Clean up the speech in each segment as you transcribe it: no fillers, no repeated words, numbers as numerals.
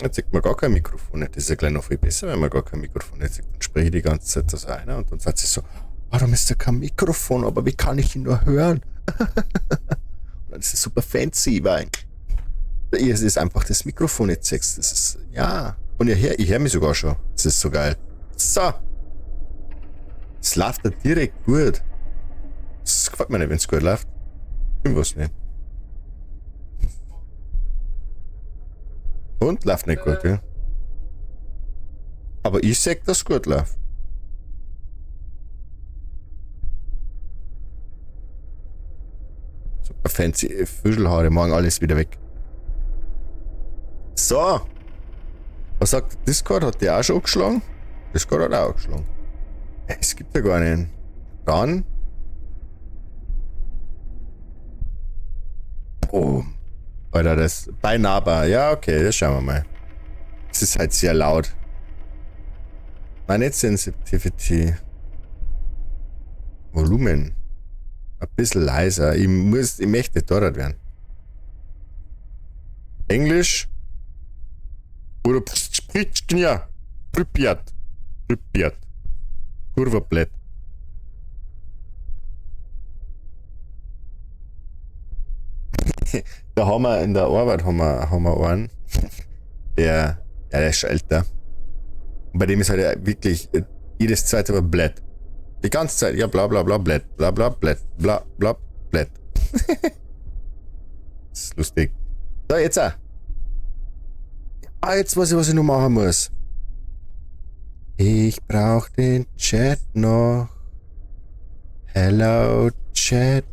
Jetzt sieht man gar kein Mikrofon nicht. Das ist ja gleich noch viel besser, wenn man gar kein Mikrofon nicht sieht. Dann spreche ich die ganze Zeit das einer und dann sagt sie so, warum ist da kein Mikrofon, aber wie kann ich ihn nur hören? Und dann ist es super fancy, weil es ist einfach das Mikrofon nicht siehst. Das ist, ja. Und ich hör mich sogar schon. Das ist so geil. So. Es läuft da direkt gut. Das gefällt mir nicht, wenn's gut läuft. Irgendwas nicht. Und läuft nicht gut, gell? Aber ich sag, dass es gut läuft. Super fancy Füschelhaare, morgen alles wieder weg. So. Was sagt Discord? Hat der auch schon angeschlagen? Discord hat auch angeschlagen. Es gibt ja gar nicht. Dann. Boom. Alter, das beinahe. Ja, okay, das schauen wir mal. Es ist halt sehr laut. Meine Sensitivity. Volumen. Ein bisschen leiser. Ich möchte dort werden. Englisch. Oder ja. Pripyat. Pripyat. Kurva blöd. Da haben wir in der Arbeit haben wir einen, der, ja, der ist schon älter. Und bei dem ist halt wirklich jedes zweite Wort blöd. Die ganze Zeit, ja, bla bla bla, blöd, bla bla, blöd, bla bla, blöd. Das ist lustig. So, jetzt auch. Ah, jetzt weiß ich, was ich noch machen muss. Ich brauch den Chat noch. Hello, Chat.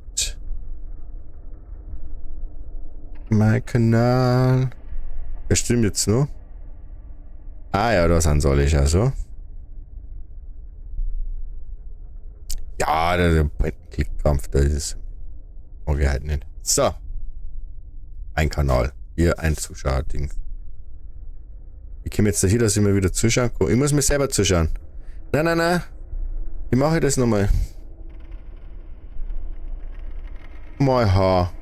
Mein Kanal. Wer stimmt jetzt noch? Ah ja, da sind soll ich also. Ja, der Point-and-Click-Kampf, da ist es. Mag ich halt nicht. So. Ein Kanal. Hier ein Zuschauer-Ding. Ich komme jetzt da hier, dass ich mir wieder zuschauen kann. Ich muss mir selber zuschauen. Nein, nein, nein. Wie mache ich das nochmal? Mal H.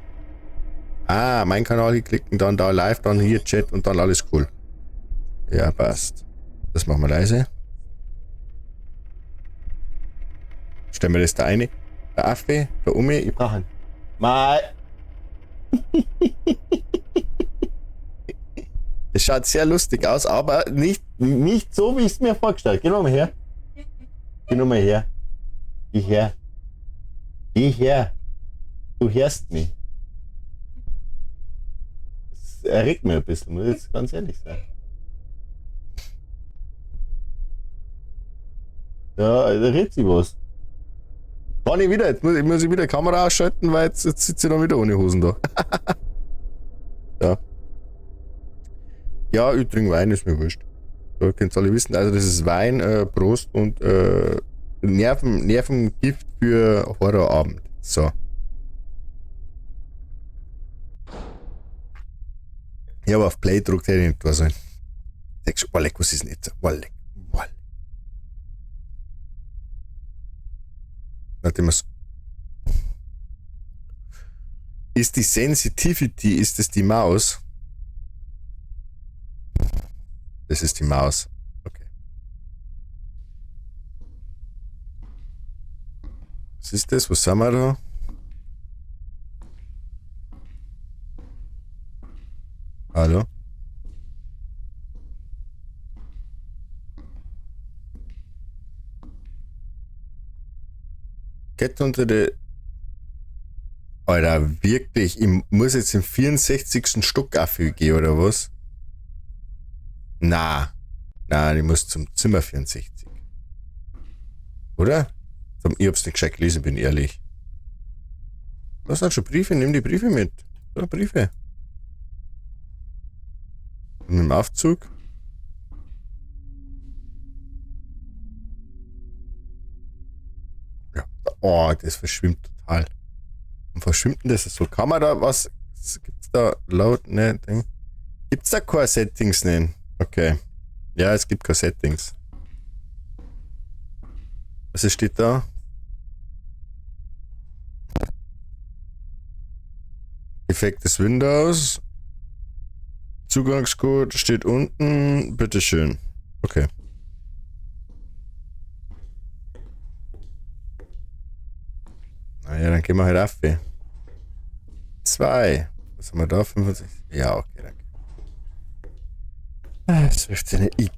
Ah, mein Kanal hier klicken, dann da live, dann hier Chat und dann alles cool. Ja, passt. Das machen wir leise. Stellen wir das da rein. Der Affe, der Umi, ich brauche einen. Mal. Das schaut sehr lustig aus, aber nicht so, wie ich es mir vorgestellt habe. Geh nochmal her. Geh nochmal her. Geh her. Geh her. Du hörst mich. Das erregt mich ein bisschen, muss ich jetzt ganz ehrlich sein. Ja, da redet sich was. Kann ich wieder, jetzt muss ich wieder die Kamera ausschalten, weil jetzt sitze ich dann wieder ohne Hosen da. Ja. Ja, ich trinke Wein, ist mir wurscht. Da könnt ihr alle wissen, also das ist Wein, Prost und Nervengift für Horrorabend. So. Ich habe auf Play gedrückt, hätte ich nicht da sein. Sechs, oh leck, was ist denn jetzt? Oh leck, oh leck. Warte mal. Ist die Sensitivity, ist das die Maus? Das ist die Maus. Okay. Was ist das? Was sind wir da? Hallo? Geht unter die... Alter, wirklich, ich muss jetzt im 64. Stock gehen, oder was? Na, nein, ich muss zum Zimmer 64. Oder? Ich hab's nicht gescheit gelesen, bin ehrlich. Da sind schon Briefe, nimm die Briefe mit. Da, Briefe. Und mit dem Aufzug. Ja, oh, das verschwimmt total. Und verschwimmt denn das so? Kann man da was? Gibt's da laut? Ne, Ding. Gibt's da keine Settings? Ne? Okay. Ja, es gibt keine Settings. Was steht da? Effekt des Windows. Zugangscode steht unten. Bitteschön. Okay. Naja, dann gehen wir halt auf. 2. Was haben wir da? 65. Ja, okay, danke. Das wirft eine I.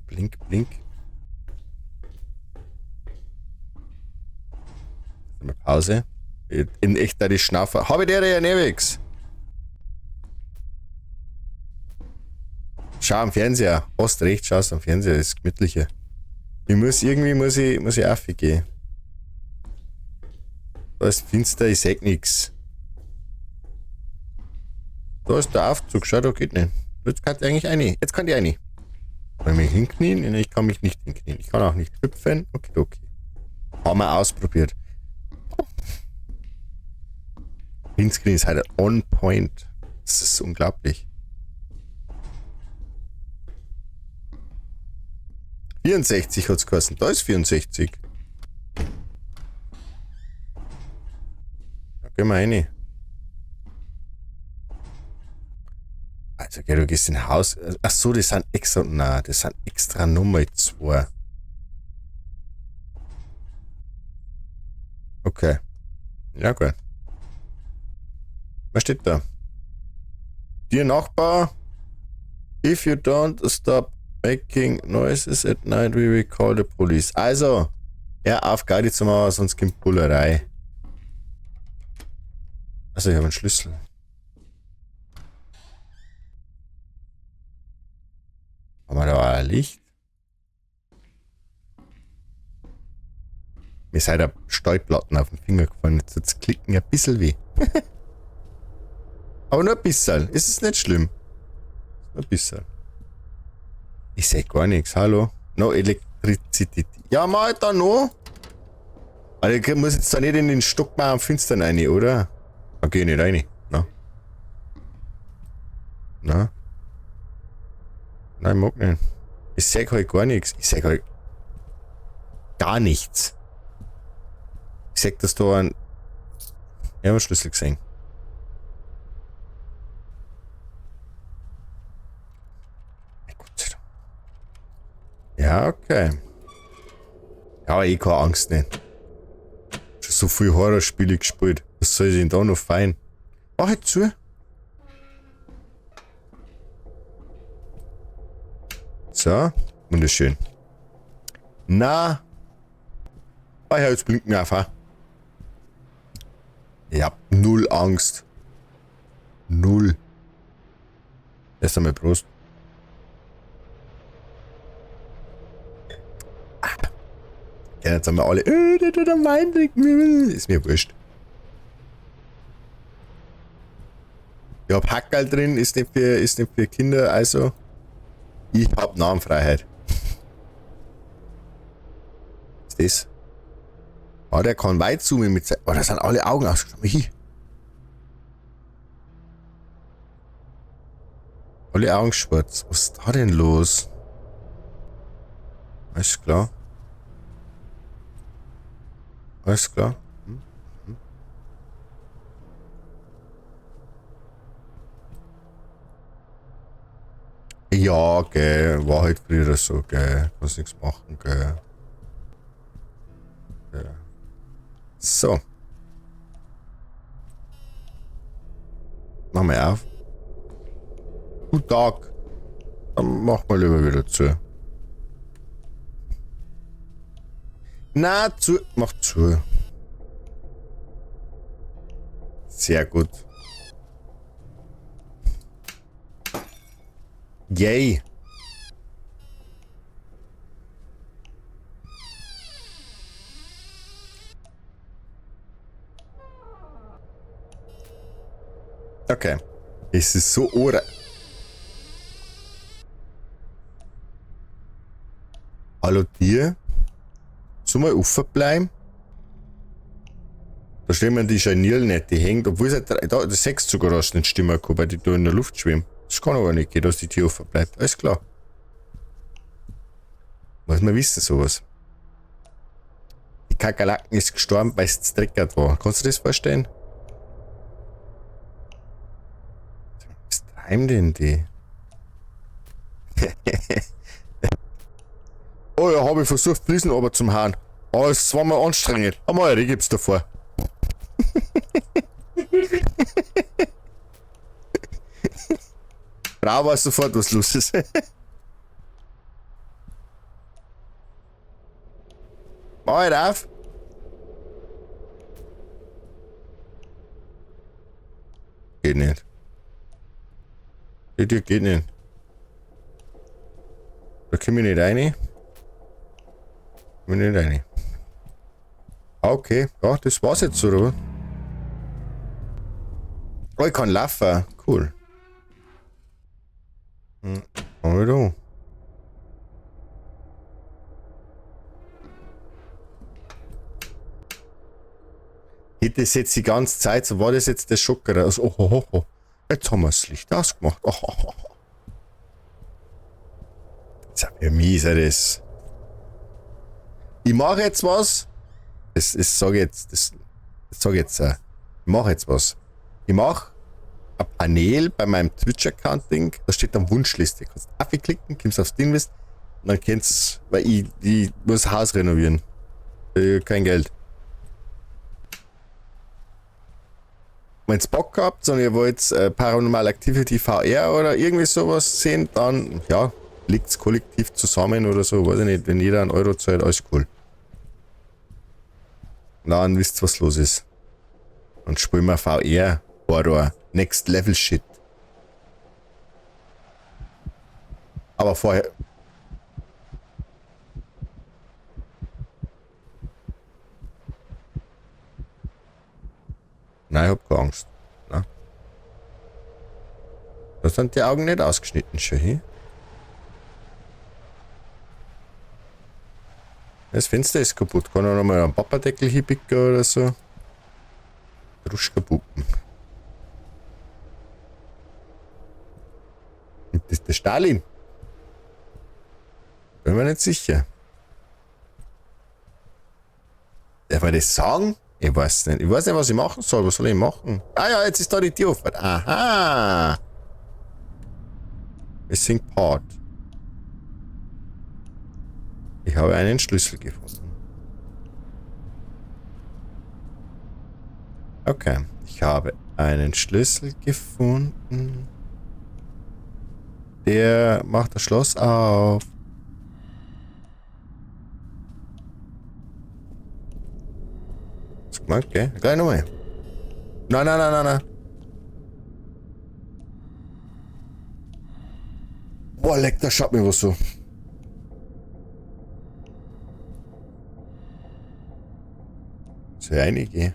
Blink, blink. Mal Pause. In echt da die Schnaufer. Habe ich der ja nix. Schau am Fernseher. Hast recht, schau am Fernseher, das ist gemütlicher. Ich muss irgendwie, muss ich aufgehen. Da ist finster, ich seh nix. Da ist der Aufzug, schau, da geht nicht. Jetzt kann ich eigentlich rein. Jetzt kann ich rein. Kann ich mich hinknien? Ich kann mich nicht hinknien. Ich kann auch nicht hüpfen. Okay, okay. Haben wir ausprobiert. Greenscreen ist halt on point. Das ist unglaublich. 64 hat's geheißen. Da ist 64. Da gehen wir rein. Also, okay, du gehst in Haus. Ach so, das sind extra. Nein, das sind extra Nummer 2. Okay. Ja, gut. Was steht da? Dear Nachbar, if you don't stop making noises at night, we will call the police. Also, ja, auf Gaudi zu machen, sonst kommt Bullerei. Also, ich habe einen Schlüssel. Haben wir da ein Licht? Mir sei der Stallplatten auf den Finger gefallen. Jetzt tut's klicken ein bisschen weh. Aber nur ein bisschen. Ist es nicht schlimm? Nur ein bisschen. Ich seh gar nichts. Hallo? No Elektrizität. Ja, mach ich da noch. Also ich muss jetzt da nicht in den Stock mal am Fenster rein, oder? Da geh ich nicht rein. Na? Na? Nein, ich mag nicht. Ich seh halt gar nichts. Ich seh halt gar nichts. Ich seh, dass da ein... Ich hab einen Schlüssel gesehen. Ja, okay. Ja, aber ich keine Angst nicht. Schon so viel Horrorspiele gespielt. Was soll ich denn da noch fein? Mach ich zu. So, wunderschön. Na. Ah ja, jetzt blinkt mir einfach. Ich hab null Angst. Null. Erst einmal Prost. Ja, jetzt haben wir alle, der tut am Wein trinken. Ist mir wurscht. Ich hab Hackerl drin, ist nicht für Kinder, also ich hab Namenfreiheit. Was ist das? Ah, der kann weit zoomen mit seinen. Oh, da sind alle Augen ausgeschaut. Alle Augen schwarz. Was ist da denn los? Alles klar. Alles klar. Hm. Hm. Ja, gell. War halt früher so, gell. Kannst nichts machen, gell. Ja. So. Machen wir auf. Guten Tag. Dann mach mal lieber wieder zu. Na, zu. Mach zu. Sehr gut. Yay. Okay. Es ist so ora. Hallo dir. Soll mal offen bleiben? Da stimmen die Scharniere nicht, die hängt, obwohl es halt da, das sechs sogar, dass nicht stimmen kann, weil die da in der Luft schwimmen. Das kann aber nicht gehen, dass die Tür offen bleibt. Alles klar. Muss man wissen, sowas. Die Kakerlaken ist gestorben, weil es dreckert war. Kannst du das vorstellen? Heim denn die? Oh ja, habe ich versucht, Fliesen aber zum Haaren. Oh, es war mal anstrengend. Aber ja, die gibt's davor. Frau weiß sofort, was los ist. Mach halt auf. Geht nicht. Die Tür geht nicht. Da komm ich nicht rein. Komm ich nicht rein. Okay, ja, das war's jetzt, oder? Oh, ich kann laufen. Cool. Hm, wir da. Hätte das jetzt die ganze Zeit, so war das jetzt der Schocker. Also, oh, oh, oh, oh. Jetzt haben wir das Licht ausgemacht. Oh, oh, oh. Jetzt hab ich mies, das. Ich mache jetzt was. Das sag ich jetzt. Das sag ich jetzt. Ich mache jetzt was. Ich mache ein Panel bei meinem Twitch-Account-Ding. Da steht dann Wunschliste. Kannst aufklicken, kommst aufs Ding, und dann kannst, weil ich muss Haus renovieren. Ich hab kein Geld. Wenn ihr Bock habt und ihr wollt Paranormal Activity VR oder irgendwie sowas sehen, dann ja, liegt's kollektiv zusammen oder so, weiß ich nicht, wenn jeder einen Euro zahlt, alles cool. Und dann wisst ihr, was los ist. Und spielen wir VR, Horror, Next Level Shit. Aber vorher... Nein, ich hab keine Angst. Na? Da sind die Augen nicht ausgeschnitten, schon hin. Das Fenster ist kaputt. Kann ich nochmal einen Papadeckel hinpicken oder so? Druschkapuppen. Das ist der Stalin. Bin mir nicht sicher. Darf man das sagen? Ich weiß nicht. Ich weiß nicht, was ich machen soll. Was soll ich machen? Ah ja, jetzt ist da die Tür offen. Aha. Missing Part. Ich habe einen Schlüssel gefunden. Okay. Ich habe einen Schlüssel gefunden. Der macht das Schloss auf. Okay, gleich nochmal. Nein, nein, nein, nein, nein. Boah, leck, da schaut mir was so. Soll ich reingehen?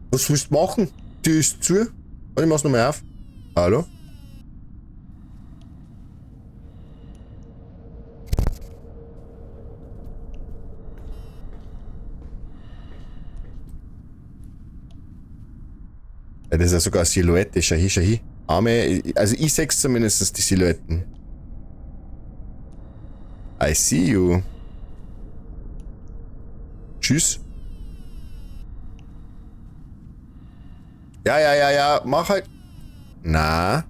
Was willst du machen? Die ist zu. Warte, ich mach's nochmal auf. Hallo? Ja, das ist ja sogar eine Silhouette. Schau hin, schau hin. Arme, also ich seh zumindest die Silhouetten. I see you. Tschüss. Ja, ja, ja, ja. Mach halt. Na.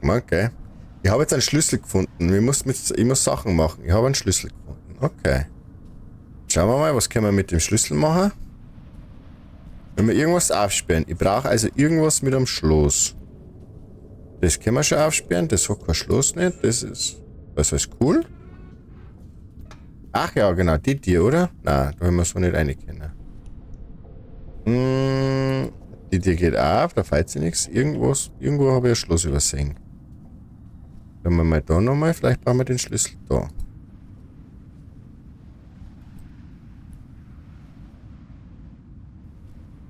Okay. Ich habe jetzt einen Schlüssel gefunden. Ich muss Sachen machen. Ich habe einen Schlüssel gefunden. Okay. Schauen wir mal, was können wir mit dem Schlüssel machen? Wenn wir irgendwas aufsperren. Ich brauche also irgendwas mit einem Schloss. Das können wir schon aufsperren. Das hat kein Schloss nicht. Das ist cool. Ach ja, genau. Die Tür, oder? Nein, da haben wir so nicht rein können. Die Tür geht auf, da fällt sie nichts. Irgendwo habe ich ein Schloss übersehen. Wenn wir mal da nochmal, vielleicht brauchen wir den Schlüssel da.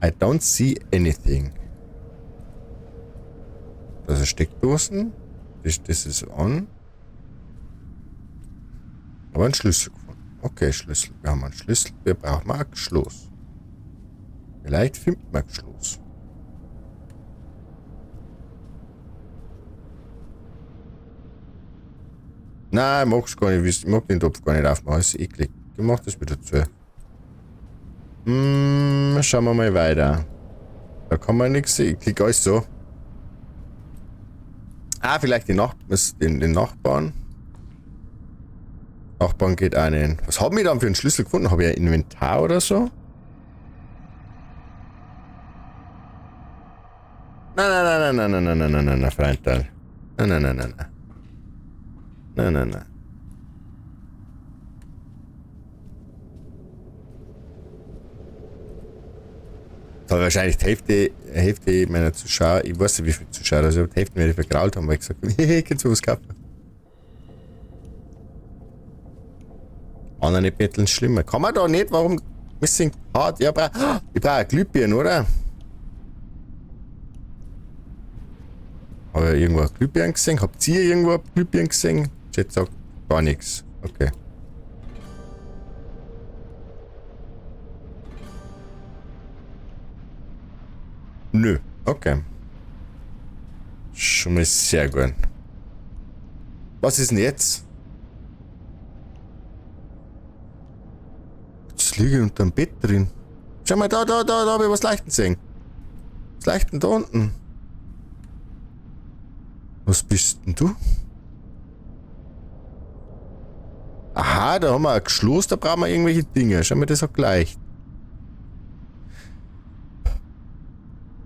I don't see anything. Das ist Steckdosen. Das ist on. Aber einen Schlüssel gefunden. Okay, Schlüssel. Wir haben einen Schlüssel. Wir brauchen ein Schloss. Vielleicht findet man ein Schloss. Nein, ich mag's gar nicht. Ich mag den Topf gar nicht aufmachen. Das ist eklig. Ich mach das wieder zu. Schauen wir mal weiter. Da kann man nichts sehen. Ich klicke alles so. Ah, vielleicht den Nachbarn. Nachbarn geht einen. Was haben wir dann für einen Schlüssel gefunden? Habe ich ein Inventar oder so? Nein, nein, nein, nein, nein, nein, nein, nein, nein, nein, Freund. Nein, nein, nein, nein, nein. Nein, nein, nein. Da habe ich wahrscheinlich die Hälfte meiner Zuschauer, ich weiß nicht wie viele Zuschauer, also die Hälfte werde ich vergrault haben, weil ich gesagt habe, hey, kannst du was kaufen? Anderen nicht betteln schlimmer. Kann man da nicht, warum Missing Part? Ja, ich brauche Glühbirnen, oder? Habe ich irgendwo eine Glühbirne gesehen? Habt ihr irgendwo eine Glühbirne gesehen? Chat sagt gar nichts. Okay. Nö, okay. Schon mal sehr gut. Was ist denn jetzt? Jetzt liege ich unter dem Bett drin. Schau mal, da habe ich was Leichten gesehen. Was Leichten da unten. Was bist denn du? Aha, da haben wir ein Schloss, da brauchen wir irgendwelche Dinge. Schau mal, das hat gleich.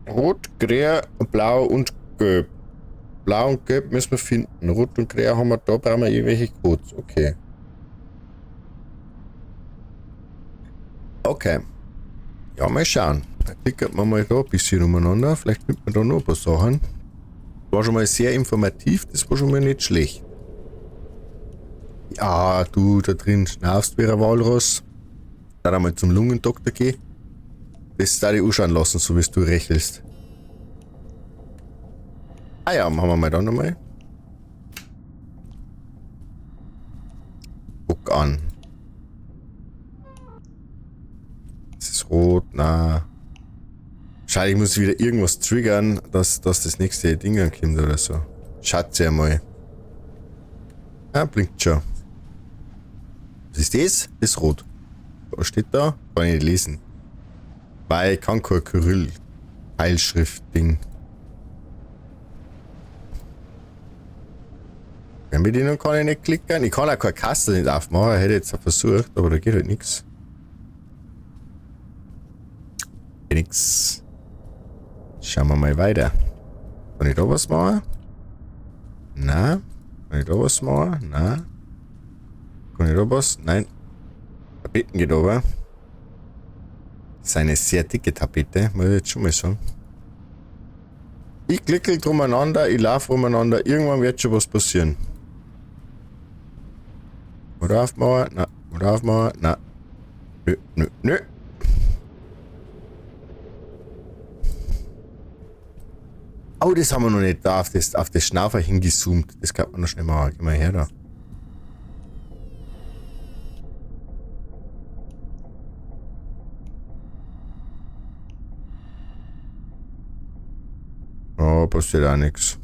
Rot, Grün, Blau und Gelb. Blau und Gelb müssen wir finden. Rot und Grün haben wir da, brauchen wir irgendwelche Codes. Okay. Okay. Ja, mal schauen. Da klickert man mal da ein bisschen umeinander. Vielleicht findet man da noch ein paar Sachen. War schon mal sehr informativ, das war schon mal nicht schlecht. Ja, du da drin schnaufst wie ein Walross. Da einmal zum Lungendoktor gehen. Das da ich anschauen lassen, so wie du rächelst. Ah ja, machen wir mal da nochmal. Guck an. Es ist rot, na. Schade, ich muss wieder irgendwas triggern, dass das nächste Ding ankommt oder so. Schaut ja mal. Ah, blinkt schon. Was ist das? Das ist rot. Was steht da? Kann ich nicht lesen. Weil ich kann kein Kyrill-Keilschrift-Ding. Fernbedienung kann ich nicht klicken. Ich kann auch keine Kasse nicht aufmachen. Hätte ich jetzt auch versucht, aber da geht halt nichts. Nix. Schauen wir mal weiter. Kann ich da was machen? Nein. Kann ich da was machen? Nein. Kann ich da was? Nein. Tapeten geht aber. Das ist eine sehr dicke Tapete, muss ich jetzt schon mal sagen. Ich klicke drumeinander, ich laufe umeinander, irgendwann wird schon was passieren. Oder aufmachen? Nein. Oder aufmachen? Nein. Nö, nö, nö. Oh, das haben wir noch nicht da auf das Schnaufer hingezoomt. Das kann man noch schnell machen. Geh mal her da. Oh, passiert auch nichts.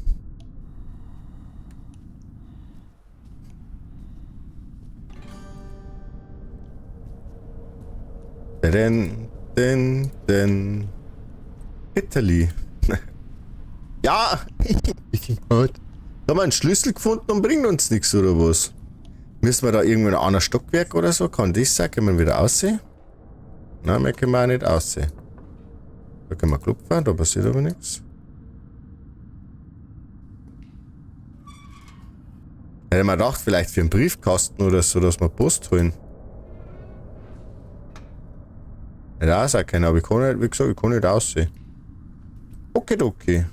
Den, den, den. Italy. Ja! Da haben wir einen Schlüssel gefunden und bringt uns nichts, oder was? Müssen wir da irgendwo in einem anderen Stockwerk oder so? Kann das sein? Können wir wieder aussehen? Nein, wir können auch nicht aussehen. Da können wir klopfen, da passiert aber nichts. Hätte man gedacht, vielleicht für einen Briefkasten oder so, dass wir Post holen. Hätte auch sein können, aber ich kann nicht, wie gesagt, ich kann nicht aussehen. Okay, okay.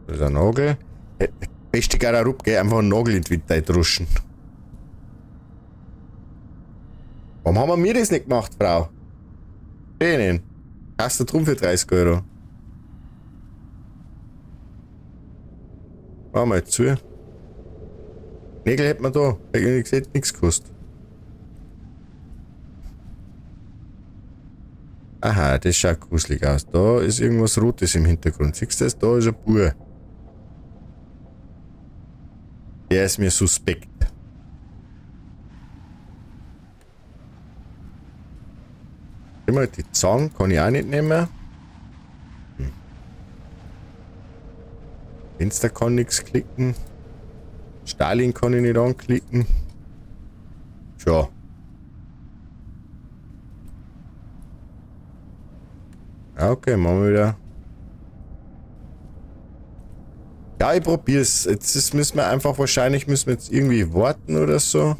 Das ist ein Nagel. Beste Gararup, gell? Einfach einen Nagel in die Witte druschen. Warum haben wir das nicht gemacht, Frau? Denen. Hast du drum für 30 Euro? Mach mal zu. Nägel hätten wir da. Hätte ich gesagt, nichts gekostet. Aha, das schaut gruselig aus. Da ist irgendwas Rotes im Hintergrund. Siehst du das? Da ist ein Bur. Der ist mir suspekt. Immer die Zange kann ich auch nicht nehmen. Fenster kann nichts klicken. Stalin kann ich nicht anklicken. Tja. Ja, okay, machen wir wieder. Ja, ich probier's. Jetzt müssen wir einfach, wahrscheinlich müssen wir jetzt irgendwie warten oder so.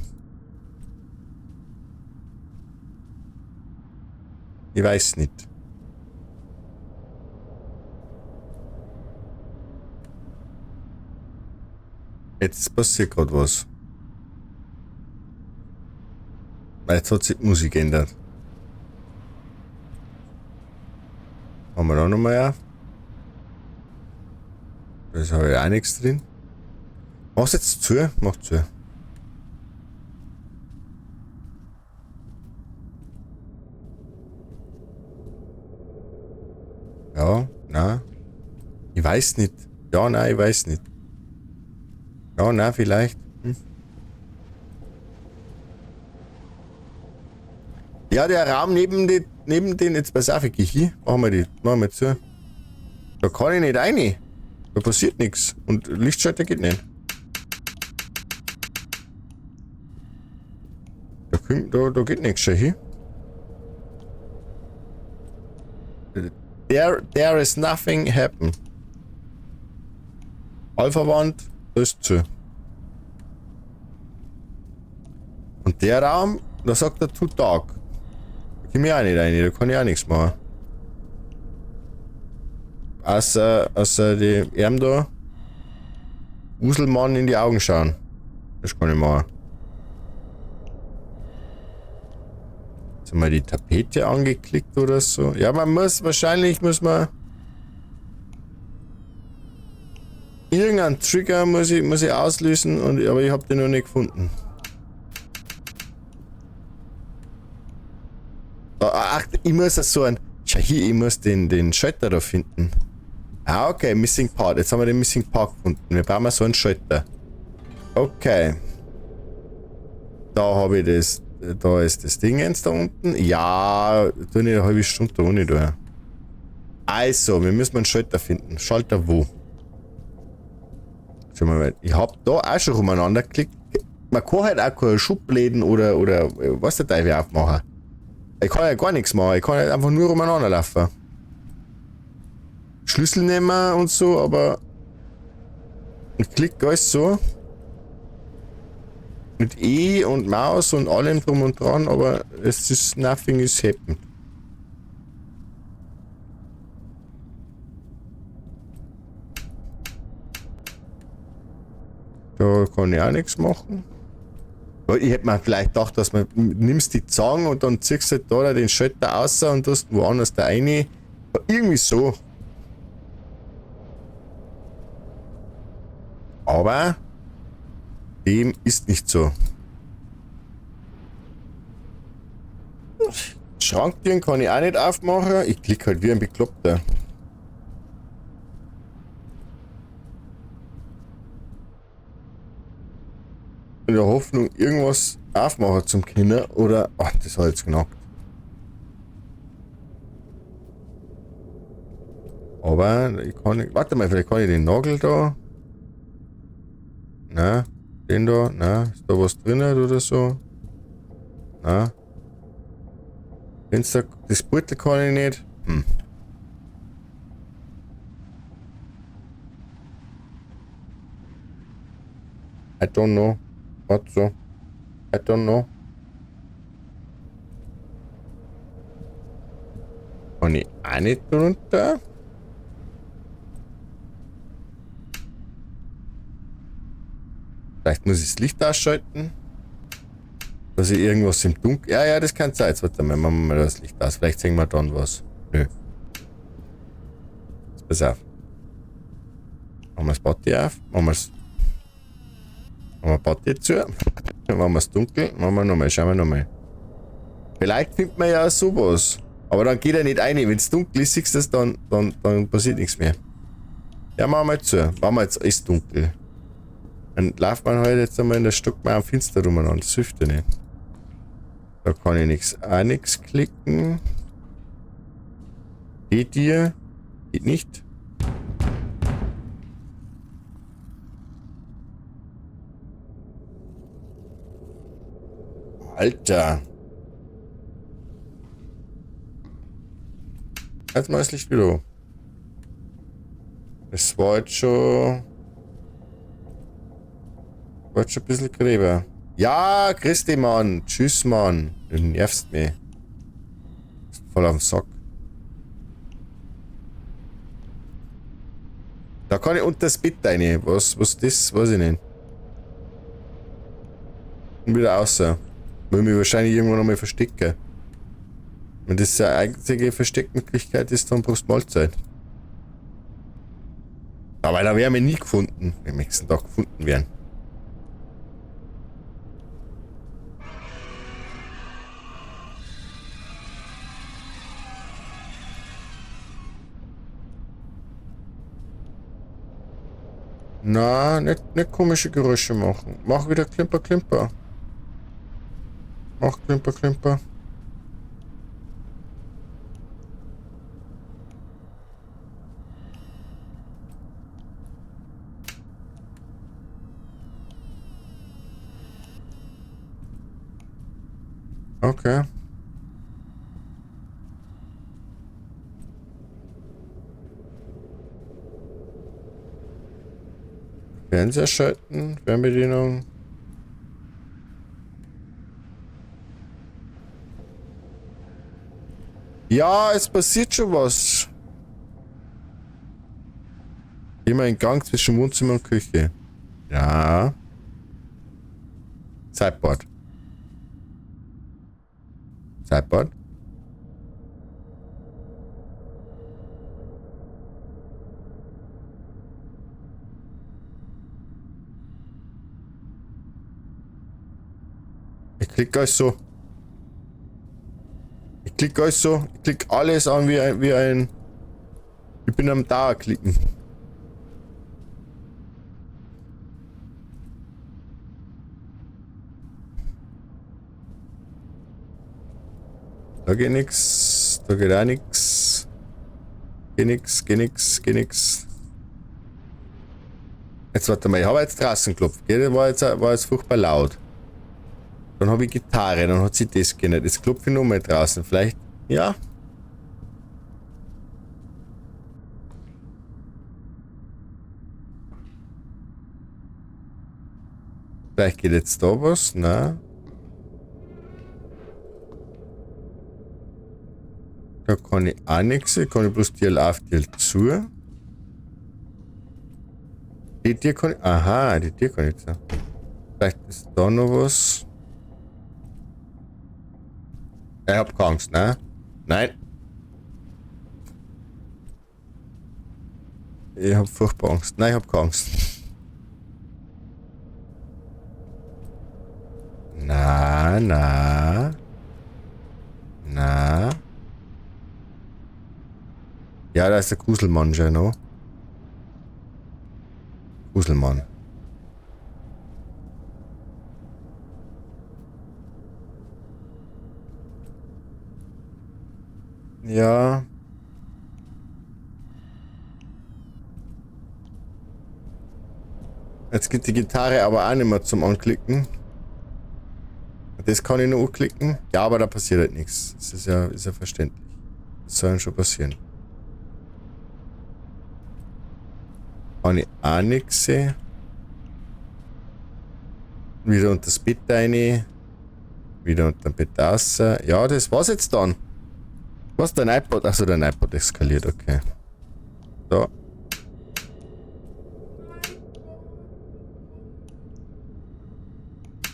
Ich weiß nicht. Jetzt passiert gerade was. Jetzt hat sich die Musik geändert. Machen wir da nochmal auf. Da habe ich auch nichts drin. Mach's jetzt zu? Mach zu. Ja, nein. Ich weiß nicht. Ja, nein, ich weiß nicht. Ja, nein, vielleicht. Hm. Ja, der Raum neben den, jetzt pass auf, ich geh hier. Machen wir die, machen wir zu. Da kann ich nicht rein. Da passiert nichts. Und Lichtschalter geht nicht. Da geht nichts schon hier. There is nothing happen. Alpha-Wand, da ist zu. Und der Raum, da sagt er too dark. Da komm ich auch nicht rein, da kann ich auch nichts machen. Außer die Arm da. Uselmann in die Augen schauen. Das kann ich machen. Jetzt haben wir die Tapete angeklickt oder so. Ja, man muss, wahrscheinlich muss man irgendeinen Trigger muss ich auslösen, und, aber ich hab den noch nicht gefunden. Ach, ich muss das so ein. Schau hier, ich muss den Schalter da finden. Ah, okay, Missing Part. Jetzt haben wir den Missing Part gefunden. Wir brauchen so einen Schalter. Okay. Da habe ich das. Da ist das Ding jetzt da unten. Ja, tu nicht eine halbe Stunde da ohne da. Also, wir müssen einen Schalter finden. Schalter wo? Schau mal, ich hab da auch schon umeinander geklickt. Man kann halt auch keine Schubläden oder was der Teufel aufmachen. Ich kann ja gar nichts machen. Ich kann halt einfach nur umeinander laufen. Schlüssel nehmen und so, aber ich klicke alles so. Mit E und Maus und allem drum und dran, aber es ist nothing is happened. Da kann ich auch nichts machen. Ich hätte mir vielleicht gedacht, dass man nimmst die Zange und dann ziehst du halt da den Schalter raus und tust woanders da rein. Irgendwie so. Aber dem ist nicht so. Schranktüren kann ich auch nicht aufmachen. Ich klicke halt wie ein Bekloppter. In der Hoffnung, irgendwas aufmachen zum Kinder oder. Ach, das hat jetzt genackt. Aber ich kann nicht. Warte mal, vielleicht kann ich den Nagel da. Na, den da, na, ist da was drin oder so? Na. Fenster, das Beutel kann ich nicht. Hm. I don't know. Warte so. I don't know. Kann ich auch nicht drunter? Vielleicht muss ich das Licht ausschalten. Dass ich irgendwas im Dunkeln. Ja, ja, das kann sein. Jetzt warte mal, machen wir mal das Licht aus. Vielleicht sehen wir dann was. Nö. Jetzt pass auf. Machen wir das Party auf. Machen wir das. Machen wir Party zu. Machen wir es dunkel. Machen wir nochmal. Schauen wir nochmal. Vielleicht findet man ja sowas. Aber dann geht er nicht rein. Wenn es dunkel ist, siehst du das, dann passiert nichts mehr. Ja, machen wir zu. Machen wir jetzt alles dunkel. Dann läuft man halt jetzt einmal in der Stockmauer am Fenster rumeinander. Das hilft ja nicht. Da kann ich nix, auch nix klicken. Die Tür geht nicht. Alter. Jetzt mal das Licht wieder an. Es war jetzt schon... War jetzt schon ein bisschen gräber. Ja, Christi, Mann. Tschüss, Mann. Du nervst mich. Bist voll auf den Sack. Da kann ich unter das Bett rein. Was das? Weiß ich nicht. Und wieder raus. Will mich wahrscheinlich irgendwo nochmal verstecken. Wenn das die einzige Versteckmöglichkeit ist, dann brauchst du Mahlzeit. Aber da wären wir nie gefunden. Wir möchten da gefunden werden. Na, nicht komische Geräusche machen. Mach wieder Klimper, Klimper. Mach Klimper, Klimper. Okay. Fernseher schalten, Fernbedienung. Ja, es passiert schon was. Immer in Gang zwischen Wohnzimmer und Küche. Ja. Sideboard. Sideboard. Ich klick euch so. Ich klick euch so. Ich klick alles an wie ein. Ich bin am Dauerklicken. Da geht nix. Da geht auch nix. Geht nix, geht nix, geht nix. Jetzt warte mal, ich habe jetzt draußen geklopft. Gell? War jetzt furchtbar laut. Dann habe ich Gitarre, dann hat sie das geändert. Jetzt klopfe ich nochmal draußen. Vielleicht, ja. Vielleicht geht jetzt da was. Nein. Da kann ich auch nichts. Ich kann bloß Tür auf, Tür zu. Die Tür kann ich. Aha, die Tür kann ich zu. Vielleicht ist da noch was. Ich hab keine Angst, ne? Nein. Ich hab furchtbar Angst. Nein, ich hab keine Angst. Na, na. Na. Ja, da ist der Gruselmann schon noch. Gruselmann. Ja. Jetzt geht die Gitarre aber auch nicht mehr zum Anklicken. Das kann ich nur anklicken. Ja, aber da passiert halt nichts. Das ist ja verständlich. Das soll schon passieren. Kann ich auch nichts sehen. Wieder unter das Bett rein. Wieder unter dem Bett raus. Ja, das war's jetzt dann. Was, dein iPod? Achso, dein iPod eskaliert, okay. So.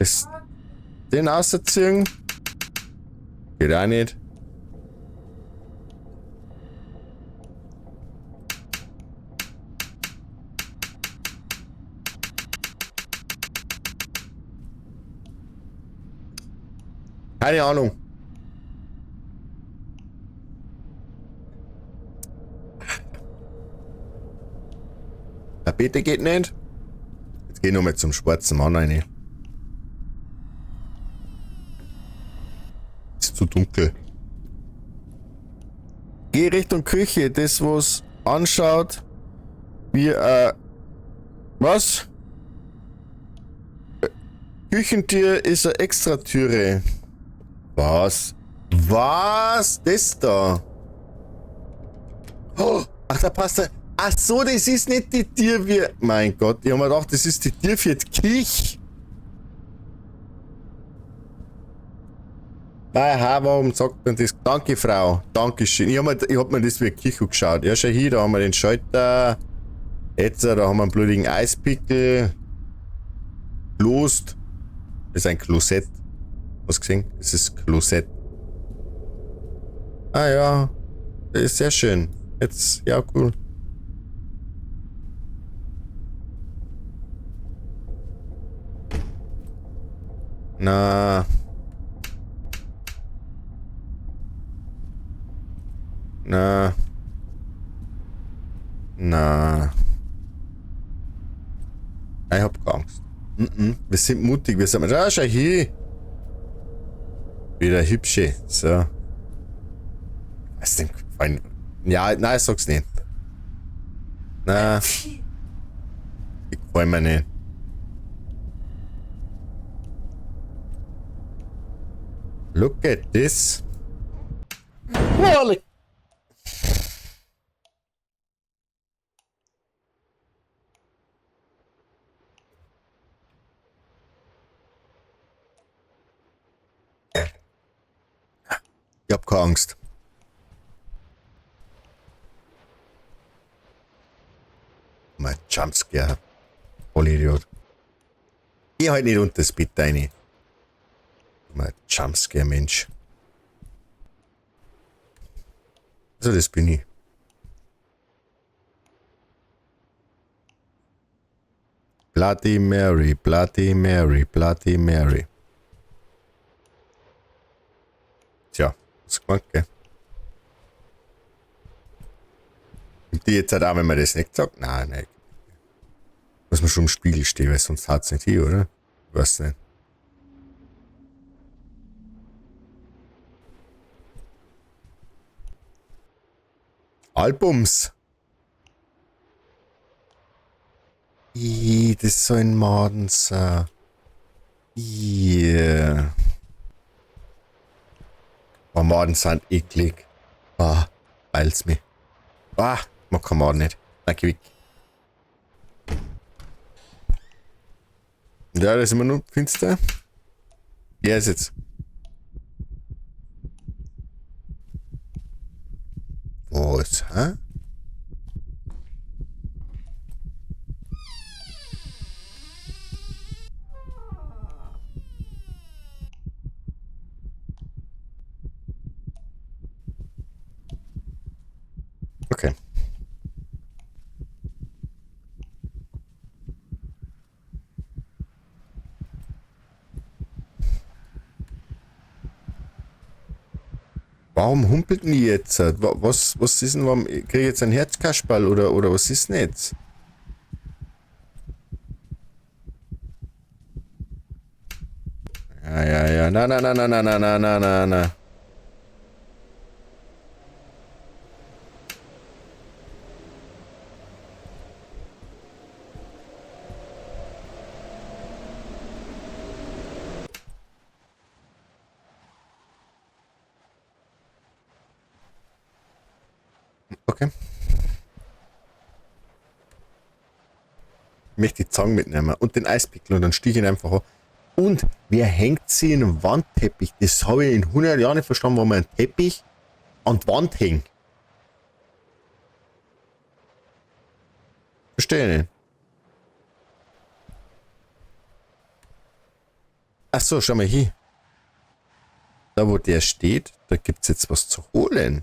Das, den rausziehen. Geht auch nicht. Keine Ahnung. Tapete geht nicht. Jetzt Jetzt geh nochmal zum schwarzen Mann rein. Ist zu dunkel. Geh Richtung Küche, das was anschaut, wie was? Küchentür ist eine Extratüre. Was? Was? Das da? Oh, ach, da passt er. Ach so, das ist nicht die Tür wie... Mein Gott, ich hab mir gedacht, das ist die Tür für die Küche. Nein, warum sagt man das? Danke, Frau. Dankeschön. Ich hab mir das wie eine Küche geschaut. Ja, schau hier, da haben wir den Schalter. Jetzt, da haben wir einen blutigen Eispickel. Klost. Das ist ein Klosett. Hast du gesehen? Das ist Klosett. Ah ja. Das ist sehr schön. Jetzt, ja, cool. Na. Na. Na. Ich hab keine Angst. Wir sind mutig, wir sind... Ah, schau hier! Wieder hübsche. So. Was denn? Ja, nein, ich sag's nicht. Na. Die gefallen mir nicht. Look at this. Holy. Ich hab keine Angst. Mein Jumpscare. Vollidiot. Geh halt nicht unter das Bett rein. Mein Jumpscare, Mensch. Also das bin ich. Bloody Mary, Bloody Mary, Bloody Mary. Tja, das ist gemeint, gell? Und die jetzt halt auch, wenn man das nicht sagt? Nein, nein. Muss man schon im Spiegel stehen, weil sonst haut's nicht hin, oder? Ich weiß nicht. Albums! Ih, das ist so ein Maden sein. Ih. Oh, Maden sind eklig. Ah, weil's mich. Ah, man kann Maden nicht. Danke, weg. Ja, das ist immer noch finster. Ja, ist jetzt. Was, hä? Okay. Warum humpelt denn die jetzt? Was ist denn, warum krieg ich jetzt ein Herzkasperl oder was ist denn jetzt? Ja, ja, ja. Na, na, na, na, na, na, na, na, na, na. Okay. Ich möchte die Zange mitnehmen und den Eispickel und dann stich ich ihn einfach an. Und wer hängt sie in einen Wandteppich? Das habe ich in 100 Jahren nicht verstanden, warum man einen Teppich an die Wand hängt. Verstehe ich nicht. Ach so, schau mal hier. Da wo der steht, da gibt's jetzt was zu holen.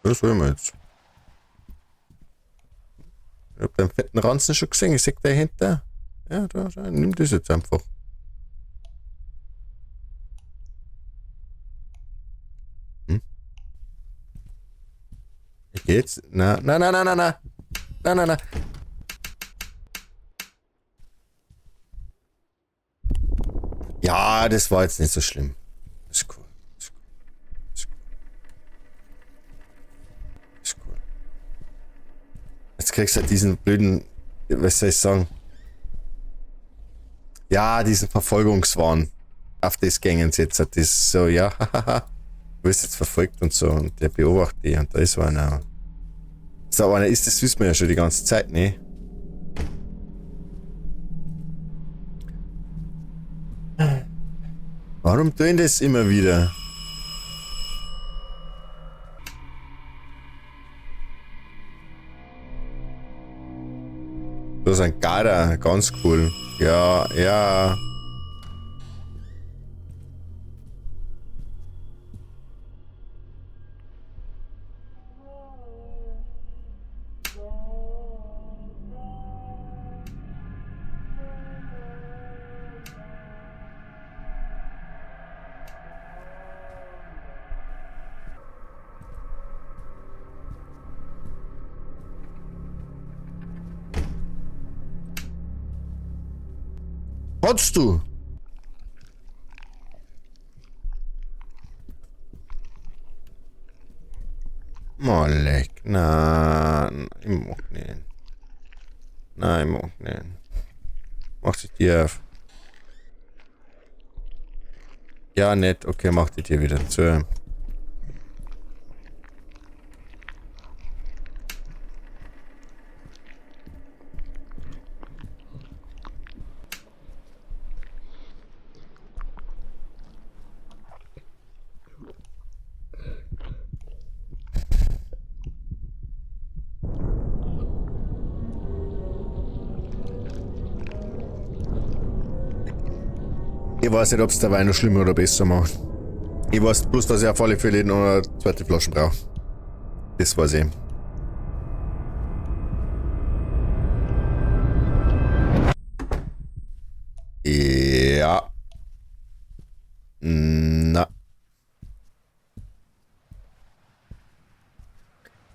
Das holen wir jetzt. Ich hab den fetten Ranzen schon gesehen, ich seh dahinter. Ja, da, da, nimm das jetzt einfach. Hm? Ich geh jetzt. Na, na, na, na, na, na. Na, na, na. Ja, das war jetzt nicht so schlimm. Ist cool. Ist cool. Ist cool. Ist cool. Jetzt kriegst du halt diesen blöden, was soll ich sagen? Ja, diesen Verfolgungswahn. Auf das gängen sie jetzt. Das ist so, ja, hahaha. Du wirst jetzt verfolgt und so und der beobachtet dich und da ist einer. So einer ist, das wissen wir ja schon die ganze Zeit, ne? Warum tun das immer wieder? Das ist ein Garder, ganz cool. Ja, ja. Kannst du? Oh, leck. Nein, ich mag nicht. Nein, ich mag nicht. Mach die Tür auf. Ja, nett. Okay, mach die Tür wieder zu. Ich weiß nicht, ob's der Wein noch schlimmer oder besser macht. Ich weiß bloß, dass ich auf alle Fälle noch eine zweite Flasche brauche. Das weiß ich. Ja. Na.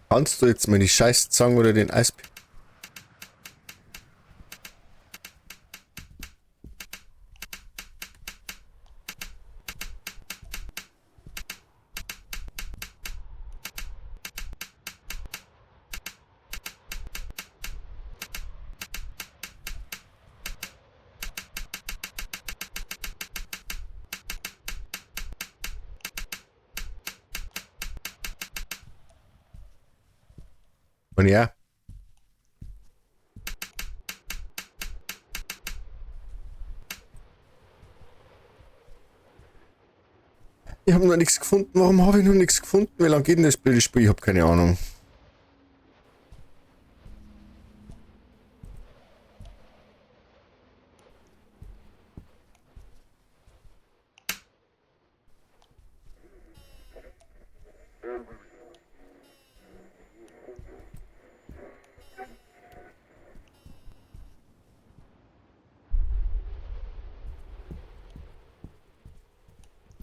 Kannst du jetzt mal die Scheißzange oder den Eispick? Und ja. Ich hab noch nichts gefunden. Warum hab ich noch nichts gefunden? Wie lange geht denn das blöde Spiel? Ich hab keine Ahnung.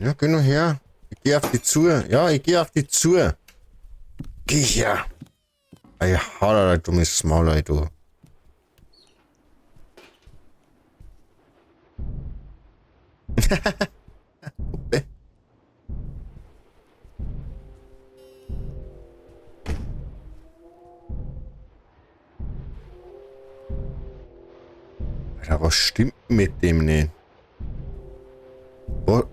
Ja, geh noch her. Ich geh auf die zu. Ja, ich geh auf die zu. Geh her. Ey, hau da, dummes Maul, ey, du. Puppe. Alter, was stimmt mit dem nicht?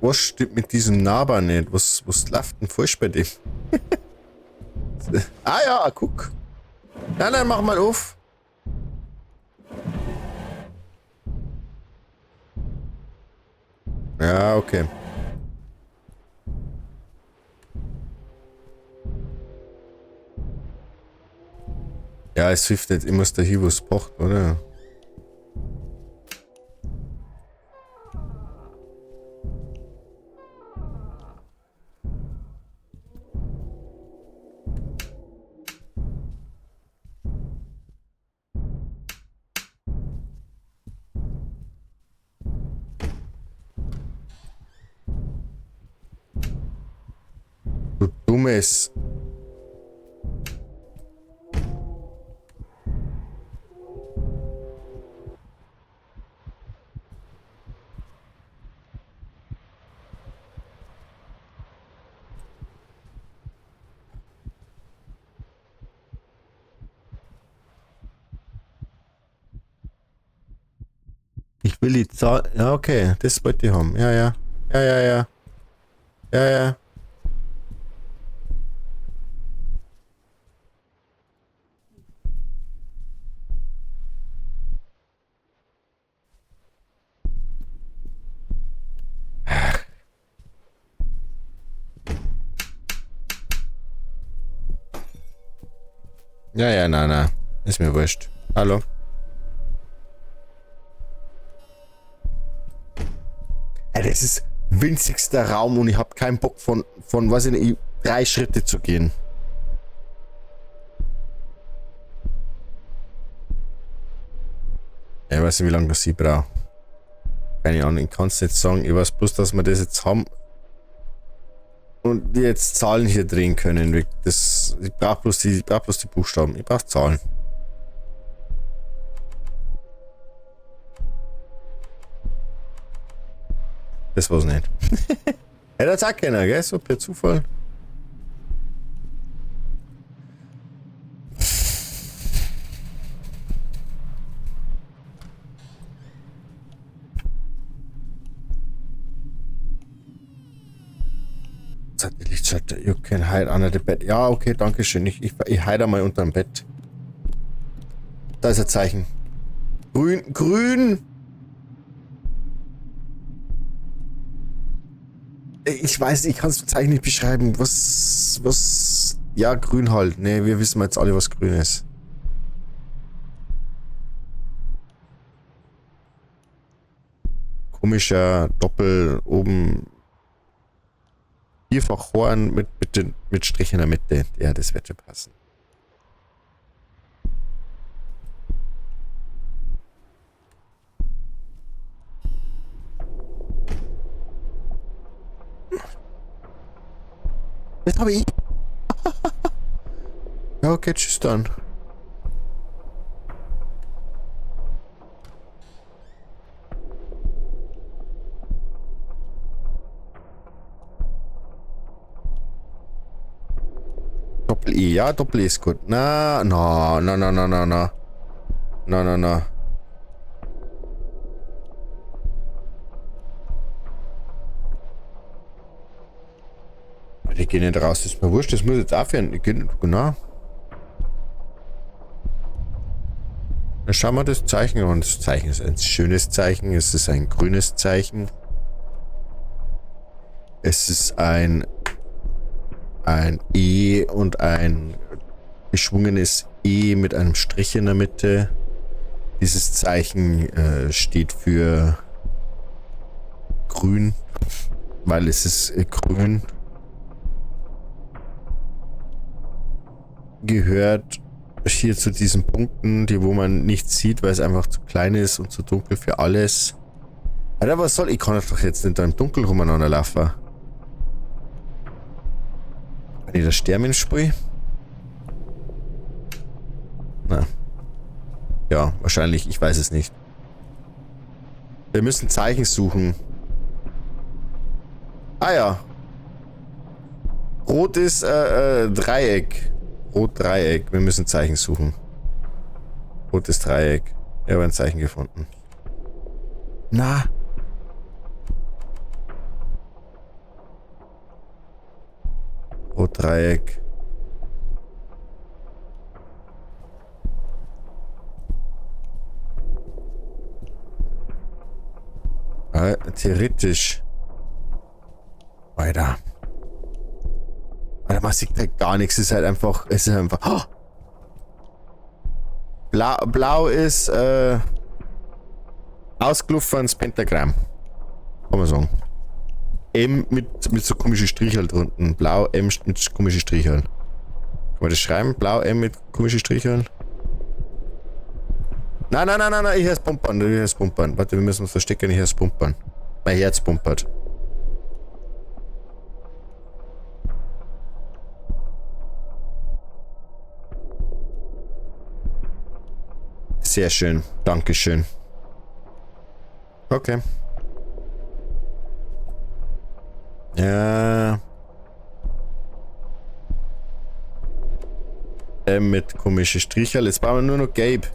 Was stimmt mit diesem Naber nicht? Was läuft denn falsch bei dem? Ah ja, guck. Nein, nein, mach mal auf. Ja, okay. Ja, es hilft nicht immer, dass der hier was braucht, oder? Du dummes. Ich will die Zahl. Ja, okay. Das wollte ich haben. Ja, ja. Ja, ja, ja. Ja, ja. Ja, ja, na, na. Ist mir wurscht. Hallo. Ja, das ist winzigster Raum und ich habe keinen Bock von weiß ich nicht, 3 Schritte zu gehen. Ja, ich weiß nicht, wie lange das ich brauche. Keine Ahnung, ich kann es nicht sagen. Ich weiß bloß, dass wir das jetzt haben und die jetzt Zahlen hier drehen können. Das, ich brauche bloß die, Buchstaben. Ich brauche Zahlen. Das war's nicht. Hätte jetzt auch keiner, gell? So per Zufall. Lichtschalter, you can hide under the bed. Ja, okay, danke schön. Ich hide mal unter dem Bett. Da ist ein Zeichen. Grün, grün! Ich weiß nicht, ich kann das Zeichen nicht beschreiben. Was... Ja, grün halt. Ne, wir wissen jetzt alle, was grün ist. Komischer Doppel oben... Vierfach Horn mit Strich in der Mitte. Ja, das wird schon passen. Das habe ich. Ja, okay, tschüss dann. Doppel-E, ja, Doppel-E ist gut. Na, na, na, na, na, na, na. Na, na, na. Die gehen nicht raus, das ist mir wurscht, das muss jetzt aufhören. Die gehen, genau. Dann schauen wir das Zeichen an. Das Zeichen ist ein schönes Zeichen, es ist ein grünes Zeichen. Es ist ein E und ein geschwungenes E mit einem Strich in der Mitte. Dieses Zeichen steht für grün, weil es ist grün. Gehört hier zu diesen Punkten, die wo man nicht sieht, weil es einfach zu klein ist und zu dunkel für alles. Alter, was soll ich? Kann doch jetzt nicht da im Dunkeln rumeinander laufen. Kann ich das sterben im Spiel? Na. Ja, wahrscheinlich. Ich weiß es nicht. Wir müssen Zeichen suchen. Ah ja. Rot ist Dreieck. Rot Dreieck. Wir müssen Zeichen suchen. Rotes Dreieck. Ich habe ein Zeichen gefunden. Na. Rot Dreieck. Theoretisch. Weiter. Alter, man sieht halt gar nichts. Es ist halt einfach. Es ist einfach. Oh! Blau ist ausgelaufen Pentagramm. Kann man sagen. M mit so komischen Strichel drunten. Blau M mit komischen Stricheln. Kann man das schreiben? Blau M mit komischen Stricheln? Nein, nein, nein, nein, nein, ich hör's pumpern. Ich hör's pumpern. Warte, wir müssen uns verstecken. Ich hör's pumpern. Mein Herz pumpert. Sehr schön. Dankeschön. Okay. Ja. Mit komischen Stricherl. Jetzt brauchen wir nur noch Gabe.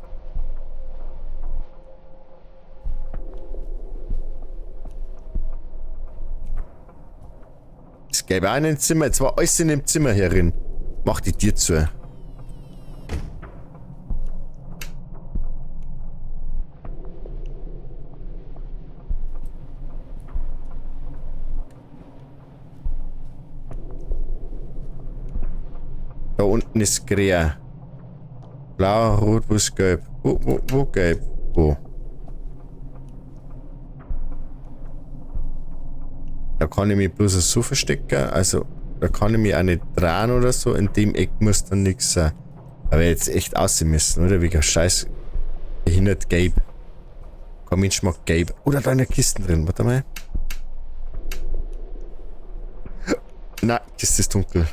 Gelb auch in dem Zimmer. Jetzt war alles in dem Zimmer herin. Mach die Tür zu. Da unten ist grün. Blau, rot, wo ist gelb? Wo gelb? Wo? Da kann ich mich bloß so verstecken. Also, da kann ich mich auch nicht drehen oder so. In dem Eck muss dann nichts sein. Aber jetzt echt aussehen müssen, oder? Wegen scheiß behindert gelb. Kein Mensch mag gelb. Oder da in der Kiste drin. Warte mal. Nein, Kiste ist dunkel.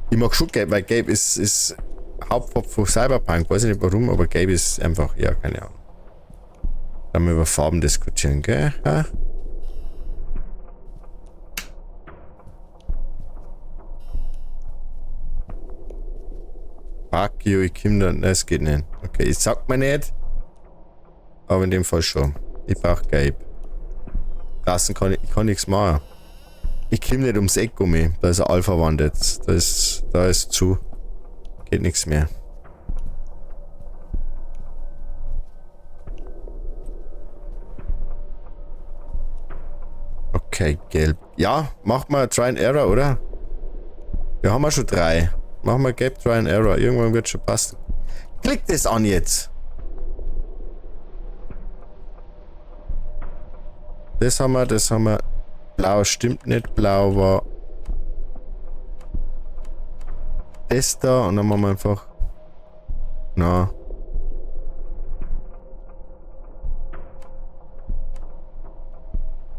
Ich mag schon gelb, weil gelb ist Hauptfarbe von Cyberpunk. Weiß ich nicht warum, aber gelb ist einfach, ja, keine Ahnung. Da haben wir über Farben diskutieren, gell? Ha? Fuck you, ich komm da. Nein, es geht nicht. Okay, ich sag mir nicht. Aber in dem Fall schon. Ich brauch gelb. Draußen kann ich kann nichts machen. Ich komm nicht ums Eck um mich. Da ist ein Alpha-Wand jetzt. Da ist zu. Geht nichts mehr. Okay, gelb. Ja, mach mal Try and Error, oder? Wir haben ja schon 3. Machen wir gelb, Try and Error. Irgendwann wird schon passen. Klick das an jetzt! Das haben wir, das haben wir. Blau stimmt nicht. Blau war das da. Und dann machen wir einfach. Na.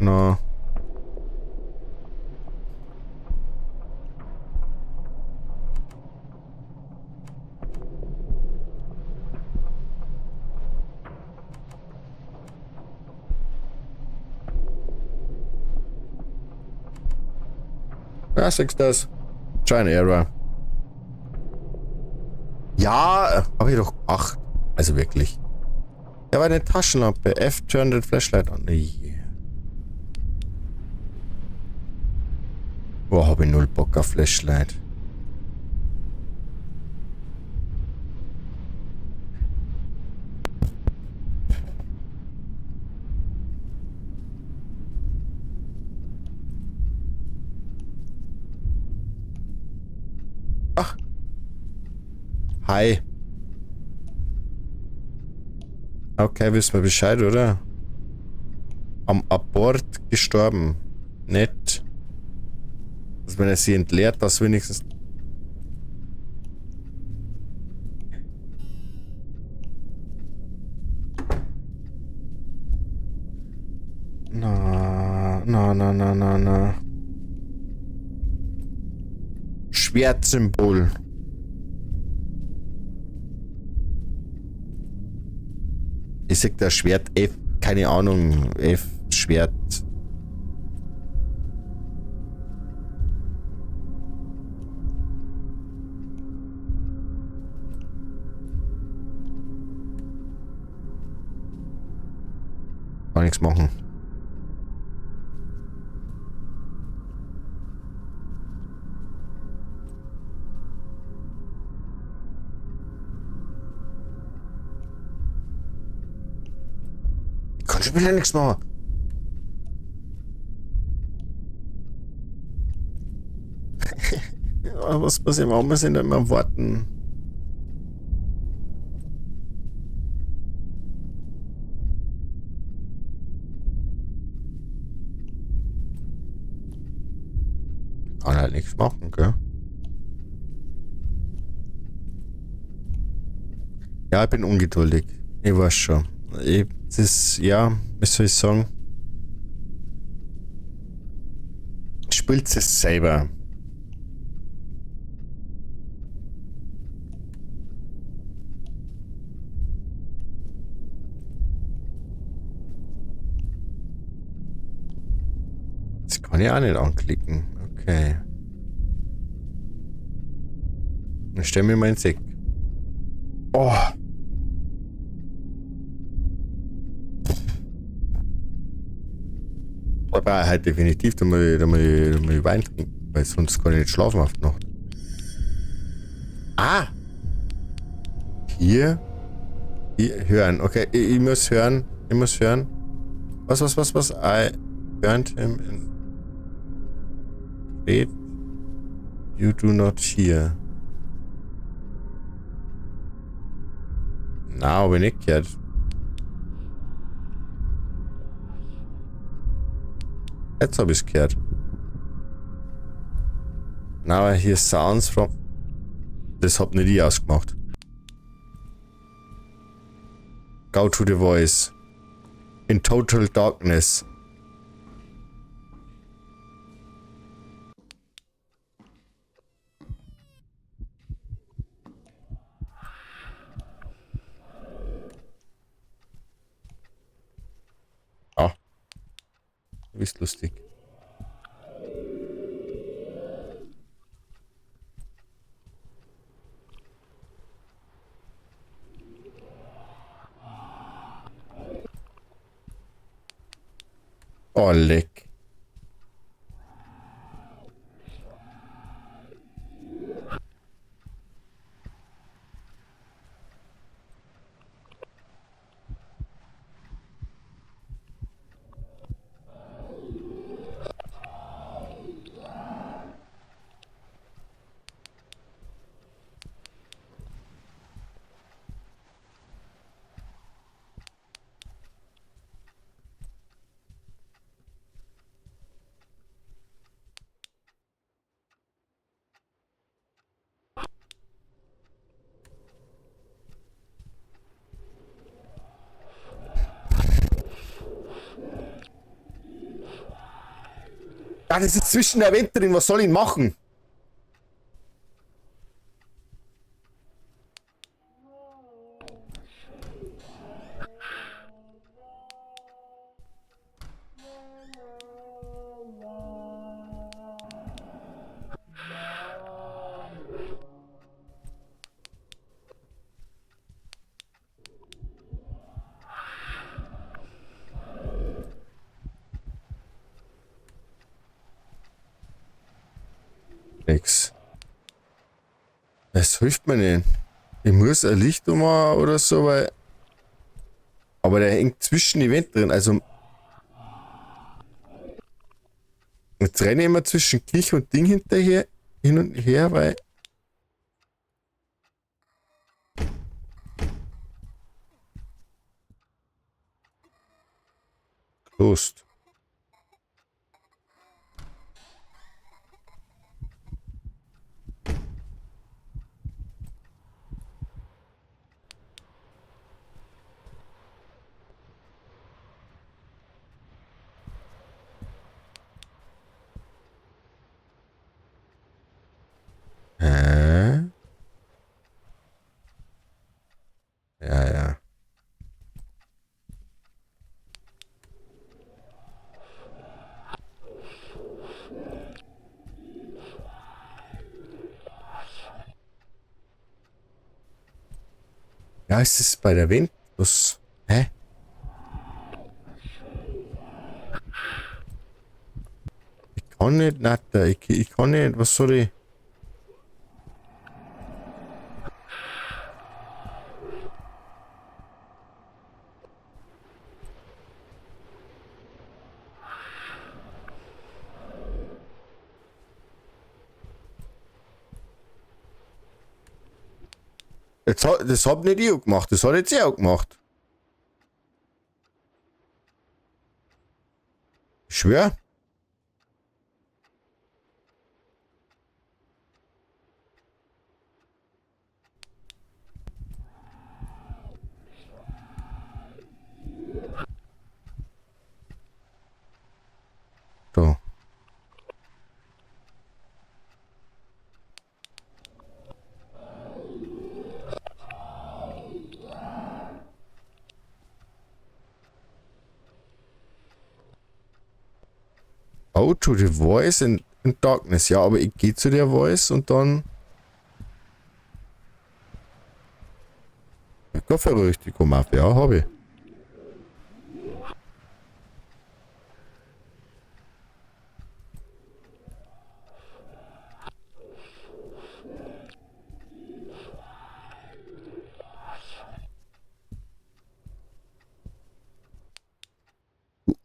Na. Ja, sagst das. Try and Error. Ja, hab ich doch 8. Also wirklich. Ja, aber eine Taschenlampe. F turn the flashlight on. Yeah. Boah, hab ich null Bock auf Flashlight. Ach. Hi. Okay, wissen wir Bescheid, oder? Am Abort gestorben. Nett. Dass wenn er sie entleert, dass wenigstens... Na, na, na, na, na, na. Schwertsymbol. Ich sag da Schwert F, keine Ahnung, F, Schwert. Kann nichts machen. Ich kann schon wieder nichts machen. Ja, was passiert? Warum muss ich denn immer warten? Kann halt nichts machen, gell? Ja, ich bin ungeduldig. Ich weiß schon. Ich, das ist, ja, was soll ich sagen? Spielt es selber. Das kann ich auch nicht anklicken. Okay. Dann stell mir mal ins Eck. Oh! Aber halt definitiv, da muss ich Wein trinken, weil sonst kann ich nicht schlafen auf die Nacht. Ah! Hier. Hier hören. Okay, ich muss hören. Ich muss hören. Was, was, was, was? I burned him in bed. You do not hear. Na, hab ich nicht gehört. Jetzt hab ich's gehört. Now I hear sounds from... Das hab nicht ich ausgemacht. Go to the voice. In total darkness. Ah. Du bist lustig. Oh, leck. Ja, das ist zwischen der Wand drin. Was soll ich machen? Nix. Das hilft mir nicht. Ich muss ein Licht machen oder so, weil... Aber der hängt zwischen die Wände drin, also... Jetzt renne ich immer zwischen Kich und Ding hinterher, hin und her, weil... Closed. Hä? Ja, ja. Ja, ist es bei der Wind? Was? Hä? Ich kann nicht, Natter. Ich kann nicht. Was soll ich? Jetzt, das hab nicht ich gemacht, das hat jetzt er auch gemacht. Ich schwör. So. Go to the voice in darkness. Ja, aber ich geh zu der Voice und dann... Kopfhörer richtig gemacht. Ja, hab ich.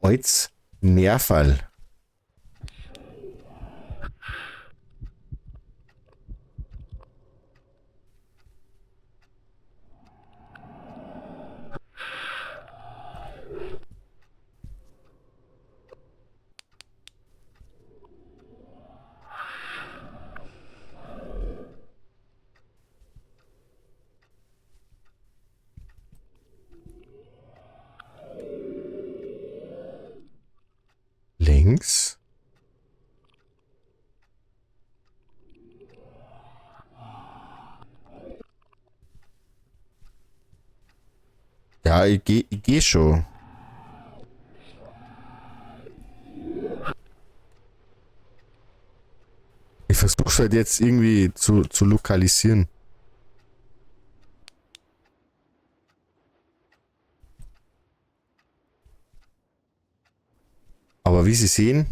Altes Nerverl. Links. Ja, ich geh schon. Ich versuch's halt jetzt irgendwie zu lokalisieren. Aber wie Sie sehen,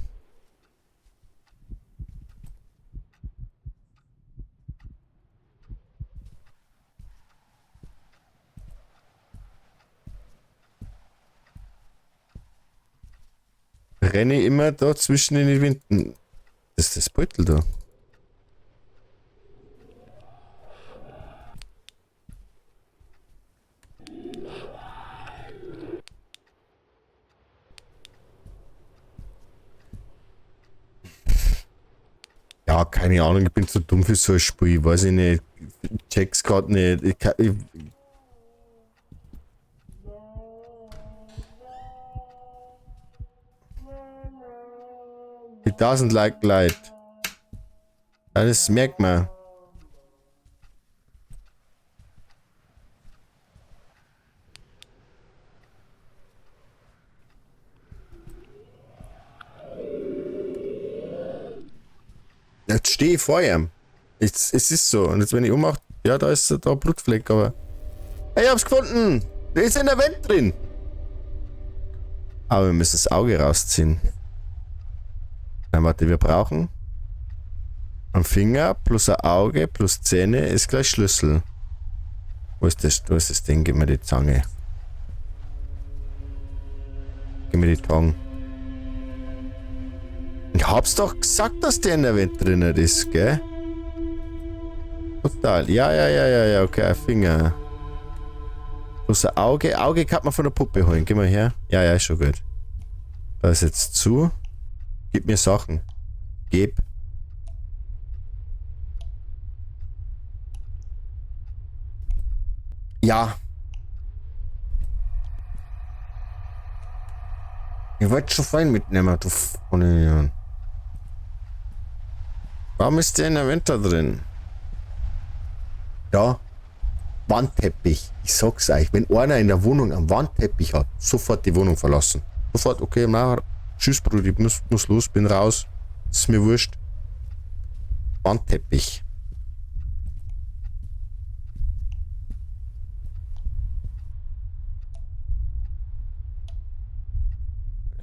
renne ich immer da zwischen den Winden. Das ist das Beutel da. Ja, keine Ahnung, ich bin zu dumm für so ein Spiel, weiß ich nicht, ich check's grad nicht, It doesn't like light. Das merkt man. Jetzt stehe ich vor ihm. Jetzt, es ist so. Und jetzt, wenn ich ummache, ja, da ist da ein Blutfleck, aber... Hey, ich hab's gefunden! Der ist in der Wand drin! Aber wir müssen das Auge rausziehen. Dann warte, wir brauchen... Ein Finger plus ein Auge plus Zähne ist gleich Schlüssel. Wo ist das? Wo ist das Ding? Gib mir die Zange. Gib mir die Tong. Ich hab's doch gesagt, dass der in der Wand drin ist, gell? Total. Ja, ja, ja, ja, ja, okay, ein Finger. Plus ein Auge. Auge kann man von der Puppe holen. Geh mal her. Ja, ja, ist schon gut. Da ist jetzt zu. Gib mir Sachen. Gib. Ja. Ich wollte schon vorhin mitnehmen, du Freundin. Warum ist der in der Wand da drin? Ja. Wandteppich. Ich sag's euch, wenn einer in der Wohnung einen Wandteppich hat, sofort die Wohnung verlassen. Sofort, okay, mach. Tschüss, Bruder, ich muss los, bin raus. Ist mir wurscht. Wandteppich.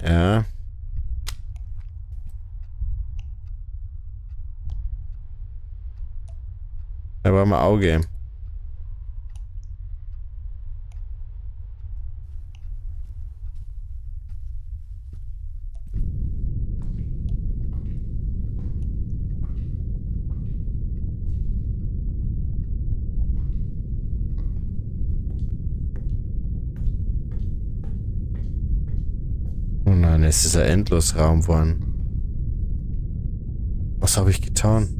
Ja. Da war mein Auge. Oh nein, es ist ein Endlosraum geworden. Was habe ich getan?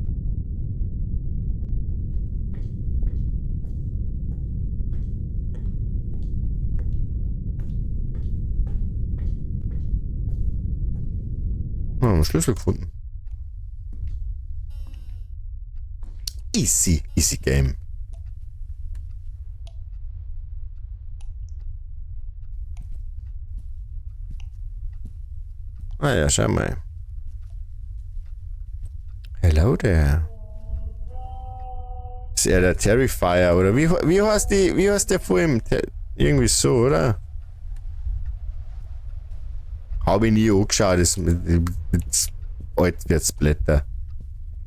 Oh, einen Schlüssel gefunden. Easy, easy game. Ah ja, schau mal. Hello there. Ist er der Terrifier, oder? Wie heißt die, wie heißt der Film? Irgendwie so, oder? Hab ich nie angeschaut, das mit Altwärtsblätter.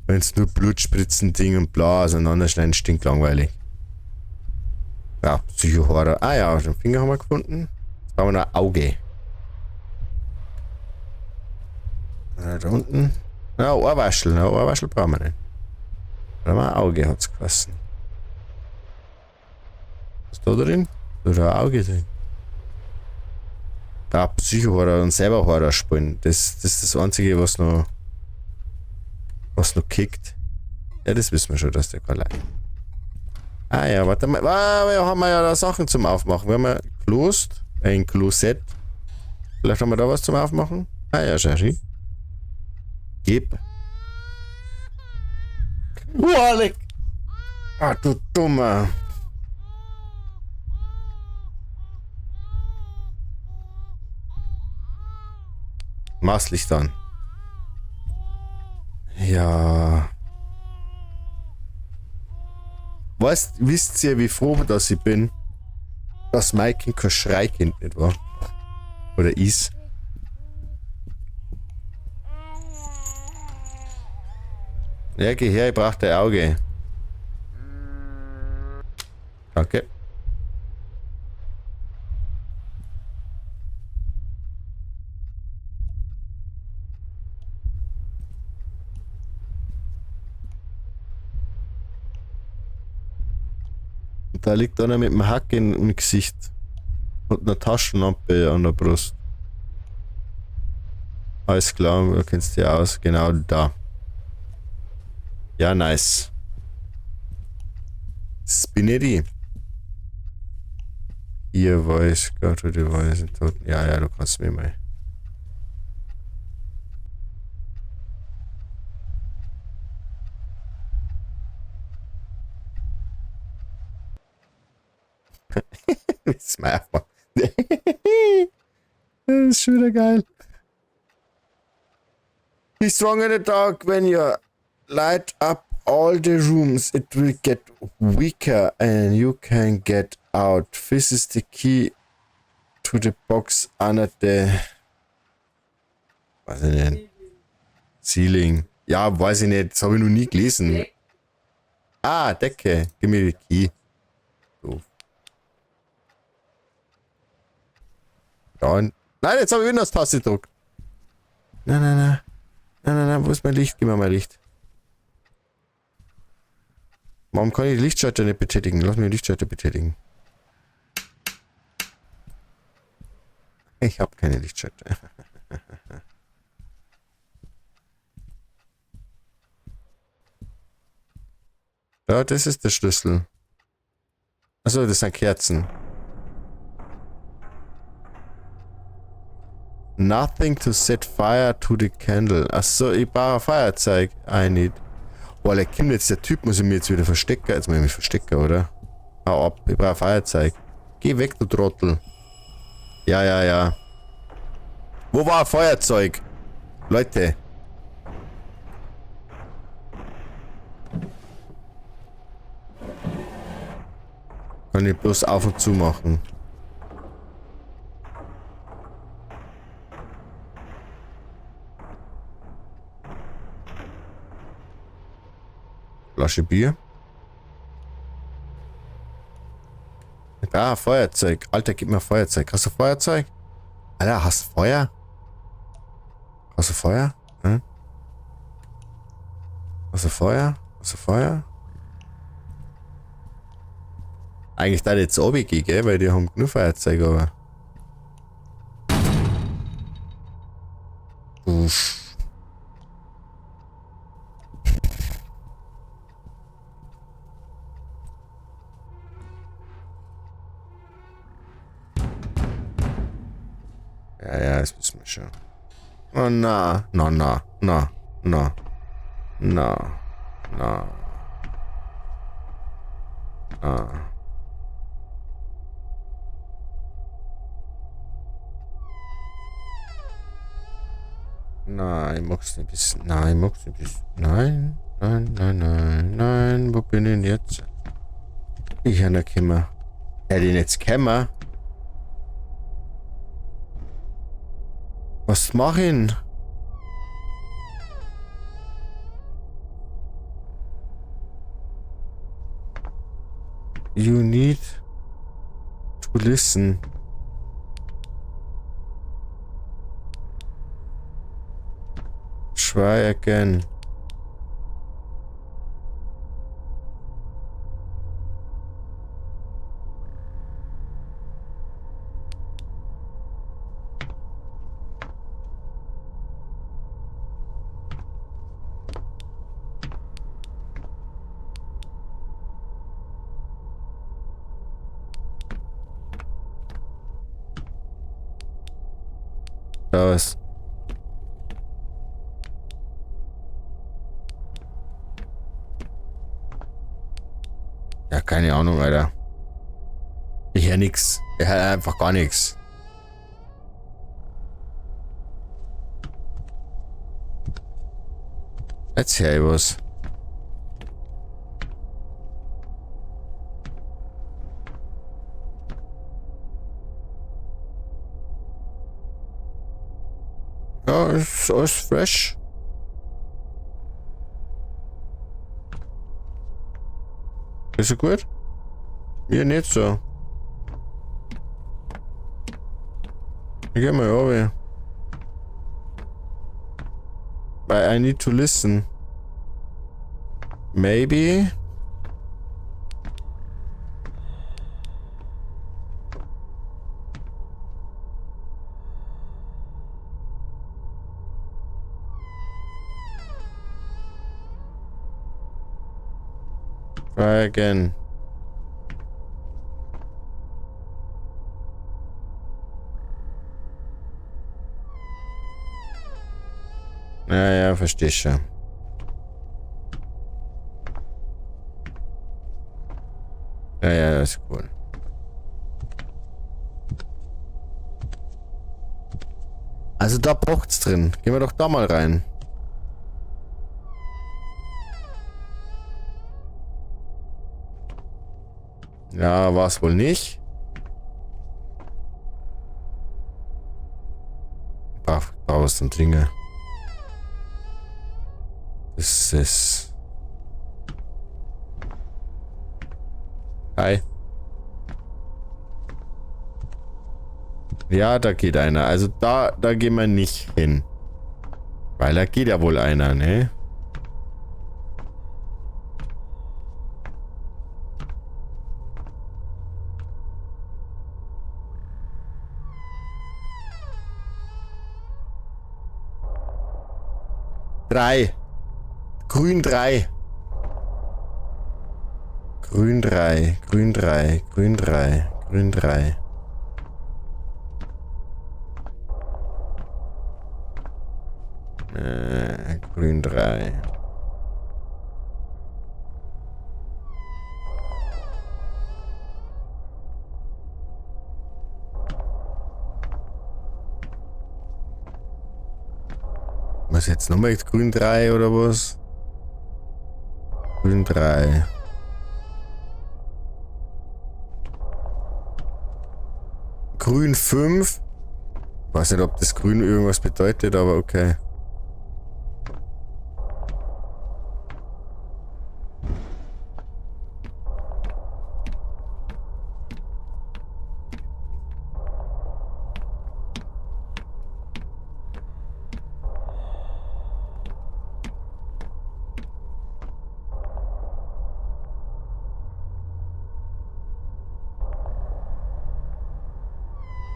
Wenn's nur Blutspritzen-Ding und bla auseinanderschneiden, stinkt langweilig. Ja, Psycho-Horror. Ah ja, den Finger haben wir gefunden. Jetzt brauchen wir noch ein Auge. Da unten. Na, Ohrwaschel. Na, Ohrwaschel brauchen wir nicht. Warte mal, Auge hat's geheißen. Was ist da drin? Da ist ein Auge drin. Da Psycho-Horror und selber Horror spielen. Das ist das Einzige, was noch kickt. Ja, das wissen wir schon, dass der kein Leid. Ah ja, warte mal. Ah, wir haben ja da Sachen zum Aufmachen. Wir haben ja Closed, ein Closet. Vielleicht haben wir da was zum Aufmachen. Ah ja, schau, schau. Gib. Leck. Ah, du Dummer. Mach's Licht an. Ja. Weißt, wisst ihr, wie froh dass ich bin, dass mein Kind kein Schreikind nicht war? Oder ist? Ja, geh her, ich brauch dein Auge. Danke. Und da liegt einer mit dem Hack im Gesicht und einer Taschenlampe an der Brust. Alles klar, du kennst dich aus. Genau da. Ja, nice. Spinetti. Hier weiß Gott, du weißt Toten. Ja, ja, du kannst mir mal. Das ist mein einfach. Das ist schon wieder geil. Be strong in the dark when you light up all the rooms. It will get weaker and you can get out. This is the key to the box under the... Weiß ich nicht. Ceiling. Ja, weiß ich nicht. Das habe ich noch nie gelesen. Ah, Decke. Gib mir die Key. So. Nein, jetzt habe ich Windows-Taste gedrückt. Nein, nein, nein. Nein, nein, nein, wo ist mein Licht? Gib mir mal Licht. Warum kann ich die Lichtschalter nicht betätigen? Lass mich den Lichtschalter betätigen. Ich habe keine Lichtschalter. Ja, das ist der Schlüssel. Achso, das sind Kerzen. Nothing to set fire to the candle. Achso, ich brauche ein Feuerzeug. I need. Boah, der kommt jetzt, der Typ, muss ich mir jetzt wieder verstecken. Jetzt muss ich mich verstecken, oder? Hau ab, ich brauche ein Feuerzeug. Geh weg, du Trottel. Ja, ja, ja. Wo war ein Feuerzeug? Leute. Kann ich bloß auf und zu machen. Flasche Bier. Ah, Feuerzeug. Alter, gib mir Feuerzeug. Hast du Feuerzeug? Alter, hast du Feuer? Hast du Feuer? Hm? Hast du Feuer? Hast du Feuer? Eigentlich da jetzt runtergehen, gell? Weil die haben genug Feuerzeug, aber. Uff. Ja, ja, das wissen wir schon. Oh, na, na, na, na, na, na, na, na. Nein, ich mag's nicht wissen. Nein, ich mag's nicht wissen. Nein, nein, nein, nein, nein. Wo bin ich denn jetzt? Ich hab nicht gekommen. Er den jetzt gekommen? Was mach ich denn? You need to listen. Try again. Da ist. Ja, keine Ahnung, Alter. Ich hör nix. Ich hör einfach gar nix. Jetzt hör ich was. Ja, ist alles fresh. Ist er gut? Mir nicht so. Ich geh mal runter. I need to listen. Maybe. Try again. Ja, ja, verstehe schon. Ja, ja, das ist cool. Also da braucht's drin. Gehen wir doch da mal rein. Ja, war's wohl nicht. Brauch was zum Trinken. Das ist... Hi. Ja, da geht einer. Also da gehen wir nicht hin. Weil da geht ja wohl einer, ne? Drei. Grün 3. Grün 3. Grün 3. Grün 3. Grün 3. Grün 3. Was jetzt nochmal grün 3 oder was? Grün 3. Grün 5. Ich weiß nicht, ob das Grün irgendwas bedeutet, aber okay.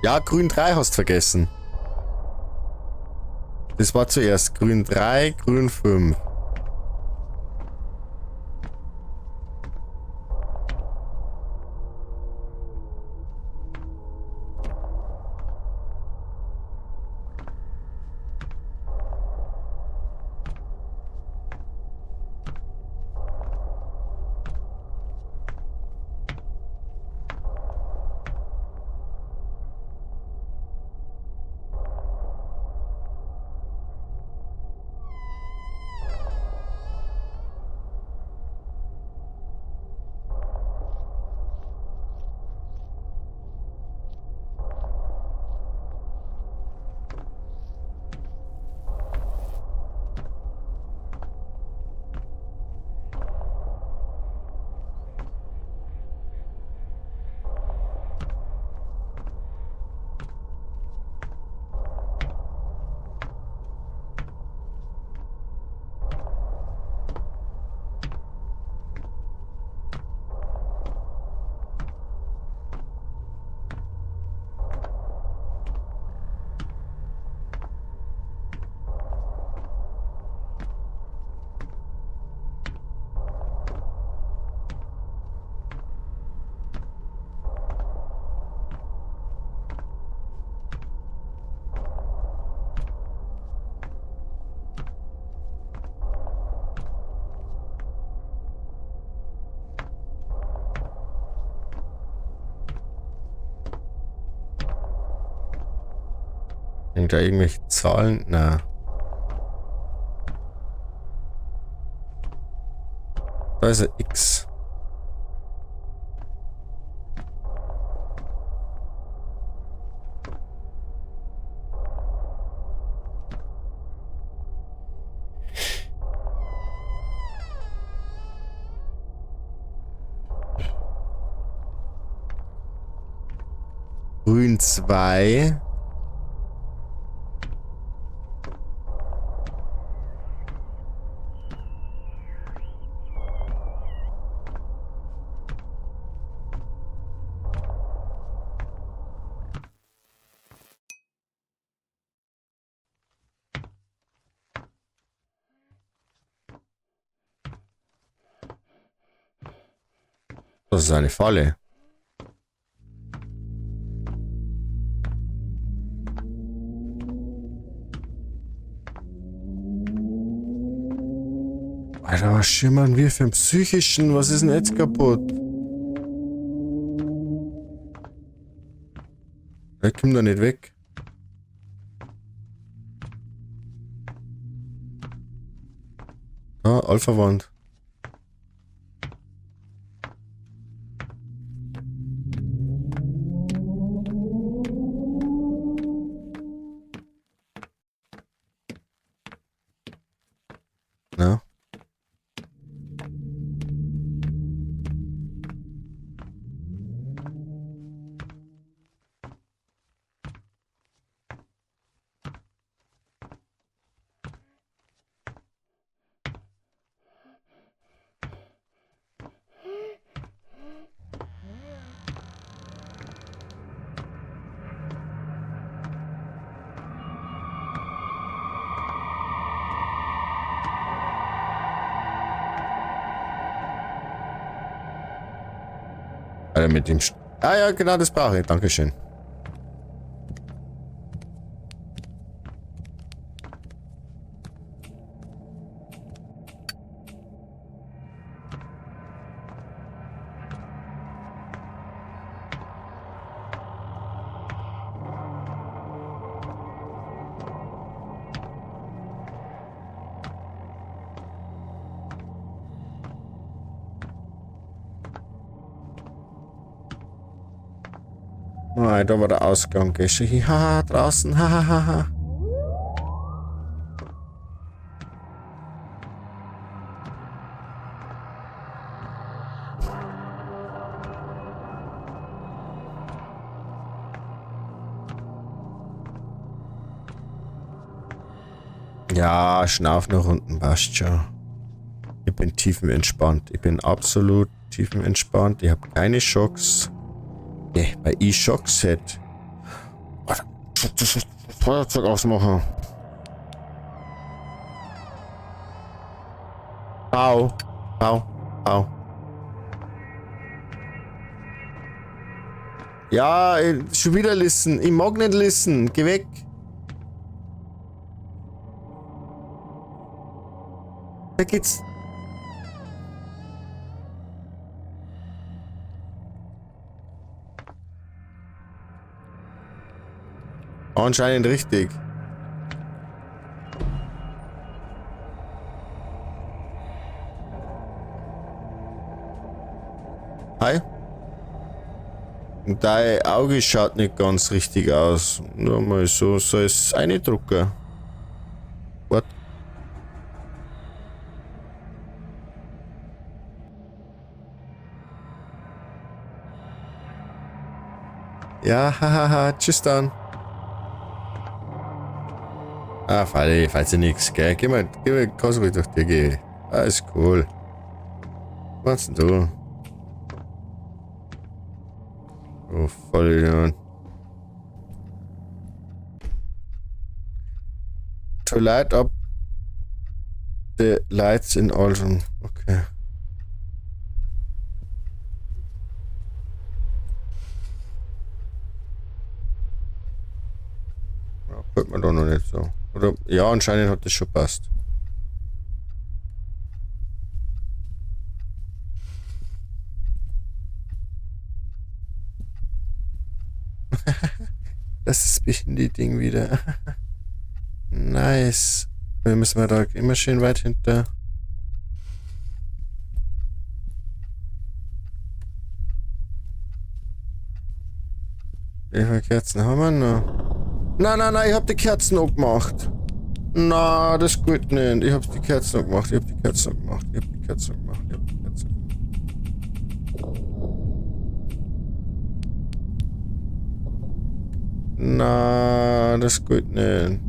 Ja, Grün 3 hast vergessen. Das war zuerst Grün 3, Grün 5. Hängt da irgendwelche Zahlen? Na. Da ist ein X. Grün 2. Das ist eine Falle. Alter, was schimmern wir für einen psychischen? Was ist denn jetzt kaputt? Ich komm da nicht weg. Ah, Alpha-Wand. Ja. Alter, mit dem Sch Ah ja, genau, das brauche ich. Dankeschön. Ah, da war der Ausgang. Gell? Haha, draußen. Hahaha. Ja, schnauf nach unten, passt schon. Ich bin tiefenentspannt. Ich bin absolut tiefenentspannt. Ich habe keine Schocks. Nee, bei ich Schocks hätte. Feuerzeug ausmachen. Au. Au. Au. Ja, schon wieder listen. Ich mag nicht listen. Geh weg. Da geht's. Anscheinend richtig. Hi. Dein Auge schaut nicht ganz richtig aus. Nur mal so, soll es eindrucken. What? Ja, hahaha, tschüss dann. Ah, falls nix, gell? Geh mal, kannst ruhig durch die gehen. Alles cool. Was denn du? Oh, voll, ja. To light up the lights in all room. Okay. Ja, hört man doch noch nicht so. Oder, ja, anscheinend hat das schon passt. Das ist Behindi-Ding wieder. Nice. Wir müssen wir da immer schön weit hinter. Wie viele Kerzen haben wir noch? Nein, nein, nein, ich hab die Kerzen angemacht. Na, das geht nicht. Ich hab die Kerzen angemacht, ich hab die Kerzen angemacht, ich hab die Kerzen angemacht, ich hab die Kerzen angemacht. Na, das geht nicht.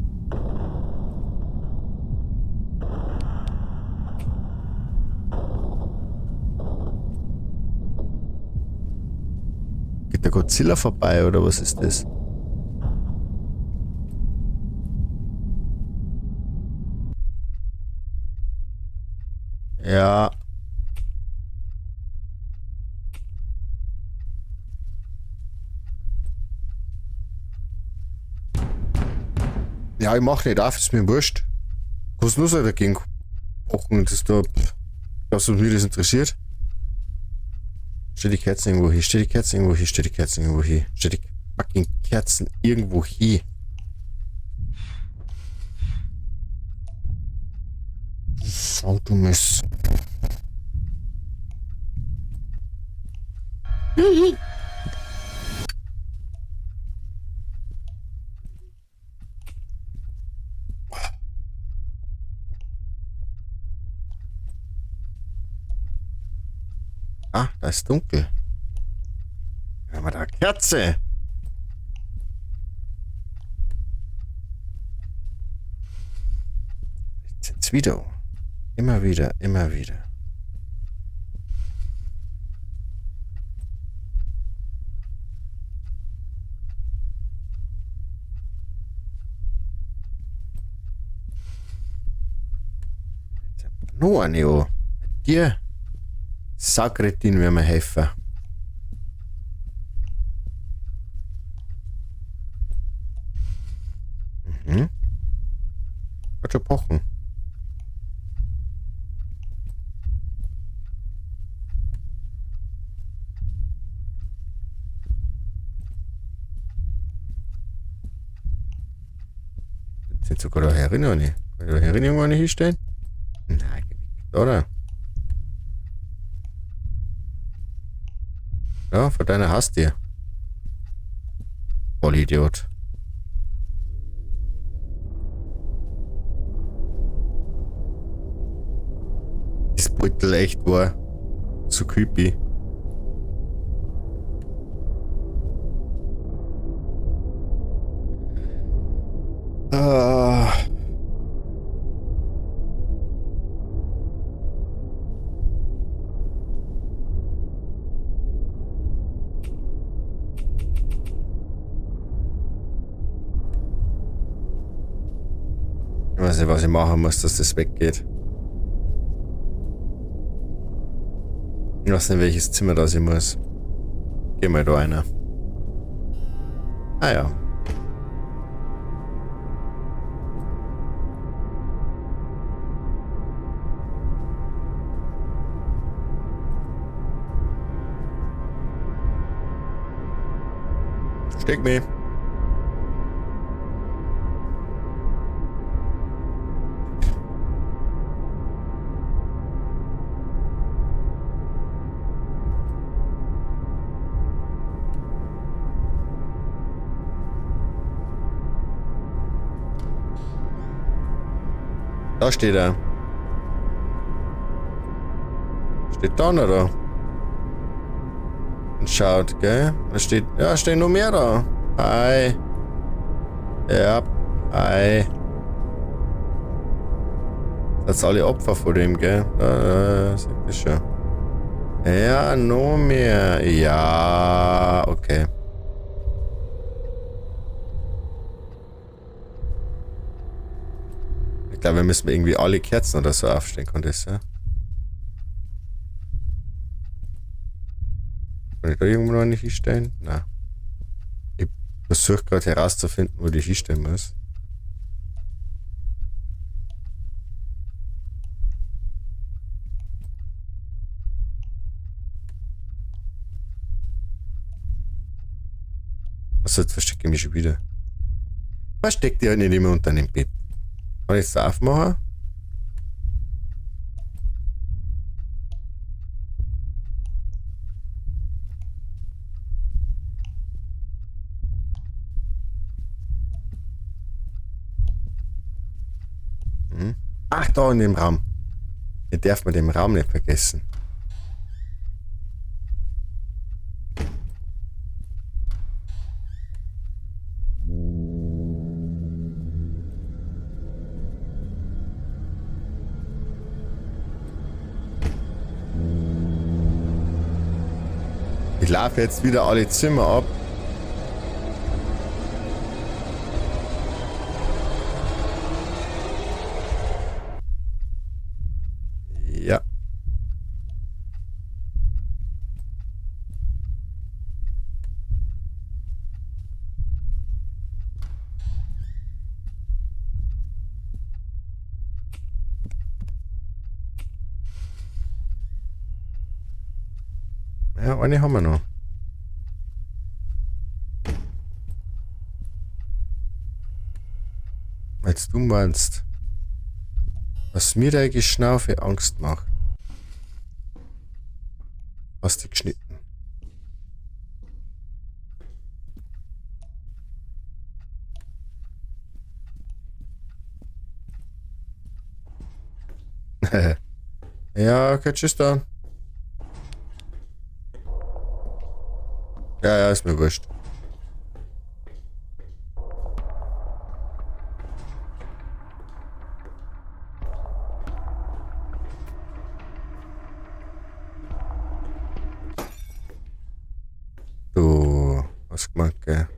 Geht der Godzilla vorbei oder was ist das? Ja. Ja, ich mach nicht auf, ist mir wurscht. Kannst nur so dagegen pochen, das da. Glaubst du, mich das interessiert? Stell die Kerzen irgendwo hin, stell die Kerzen irgendwo hin, stell die Kerzen irgendwo hin, stell die fucking Kerzen irgendwo hin. Schau, du Mist. Ah, da ist dunkel. Da haben wir da eine Kerze. Jetzt sind's wieder. Immer wieder, immer wieder. Jetzt noch eine an. Bei dir. Saukretin werden wir helfen. Mhm. Hat schon pochen. Jetzt sind sogar da herinnen noch nicht. Kann ich da herinnen irgendwo nicht hinstellen? Nein, oder? Ja, vor deiner Haustür. Vollidiot. Das Beutel echt war so creepy. Ah. Ich weiß nicht, was ich machen muss, dass das weggeht. Ich weiß nicht, welches Zimmer das ich muss. Geh mal da rein. Ah ja. Steck mich. Da steht er. Steht da noch da. Und schaut, gell? Da steht, ja, stehen noch mehr da. Hi. Ja, hi. Das sind alle Opfer von dem, gell? Da, sieht das schon. Ja, noch mehr. Ja, okay. Ich glaube, wir müssen irgendwie alle Kerzen oder so aufstellen, kann das sein? Kann ich da irgendwo noch eine hinstellen? Nein. Ich versuche gerade herauszufinden, wo ich hinstellen muss. Also jetzt verstecke ich mich schon wieder. Versteck dich halt nicht immer unter dem Bett. Kann ich es aufmachen? Hm. Ach, da in dem Raum. Den darf man den Raum nicht vergessen. Ich laufe jetzt wieder alle Zimmer ab. Ja. Ja, eine haben wir noch. Als du meinst, was mir der Geschnaufe Angst macht. Hast du geschnitten? Ja, okay, tschüss dann. Ja, ja, ist mir wurscht. Du hast gemeint, gell?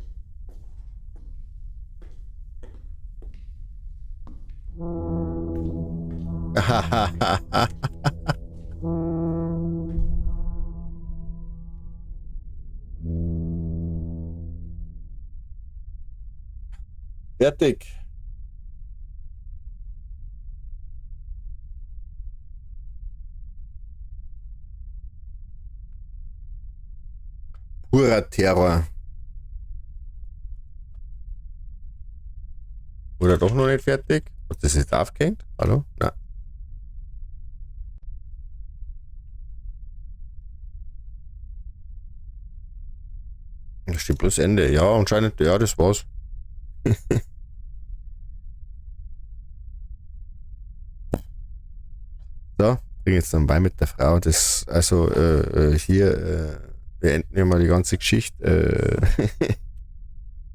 Fertig. Purer Terror. Oder doch noch nicht fertig? Hat das jetzt aufgehängt? Hallo? Nein. Da steht bloß Ende. Ja, anscheinend, ja, das war's. So, trinke jetzt dann Wein mit der Frau. Das, also, hier, beenden wir mal die ganze Geschichte.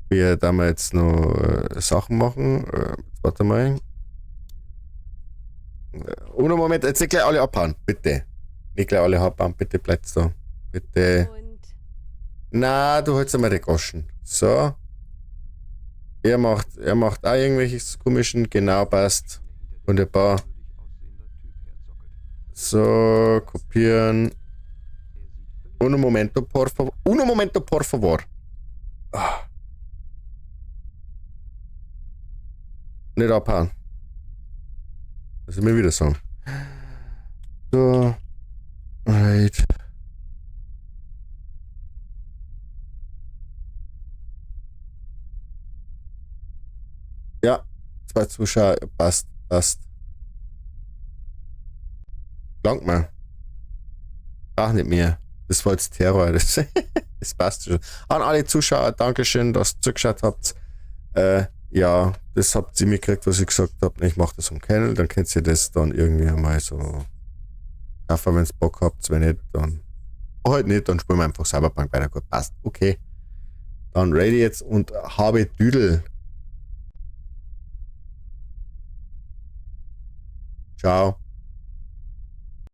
Wir da mal jetzt noch Sachen machen. Warte mal. Ohne Moment, jetzt nicht gleich alle abhauen, bitte. Nicht gleich alle abhauen, bitte bleibt da. Bitte. Und Na, du holst einmal die Goschen. So. Er macht auch irgendwelche komischen, genau, passt. Wunderbar. So, kopieren. Uno momento, por favor. Uno momento, por favor. Ah. Nicht abhauen. Das ist mir wieder sagen. So. Right. Ja, 2 Zuschauer, passt, passt. Langt mir. Ach, nicht mehr. Das war jetzt Terror, das passt schon. An alle Zuschauer, Dankeschön, dass ihr zugeschaut habt. Ja, das habt ihr mitgekriegt, was ich gesagt hab. Ich mach das am Channel, dann könnt ihr das dann irgendwie mal so kaufen, wenn's Bock habt. Wenn nicht, dann halt nicht, dann spielen wir einfach Cyberpunk weiter. Gut, passt. Okay. Dann ready jetzt und habe Düdel. Ciao.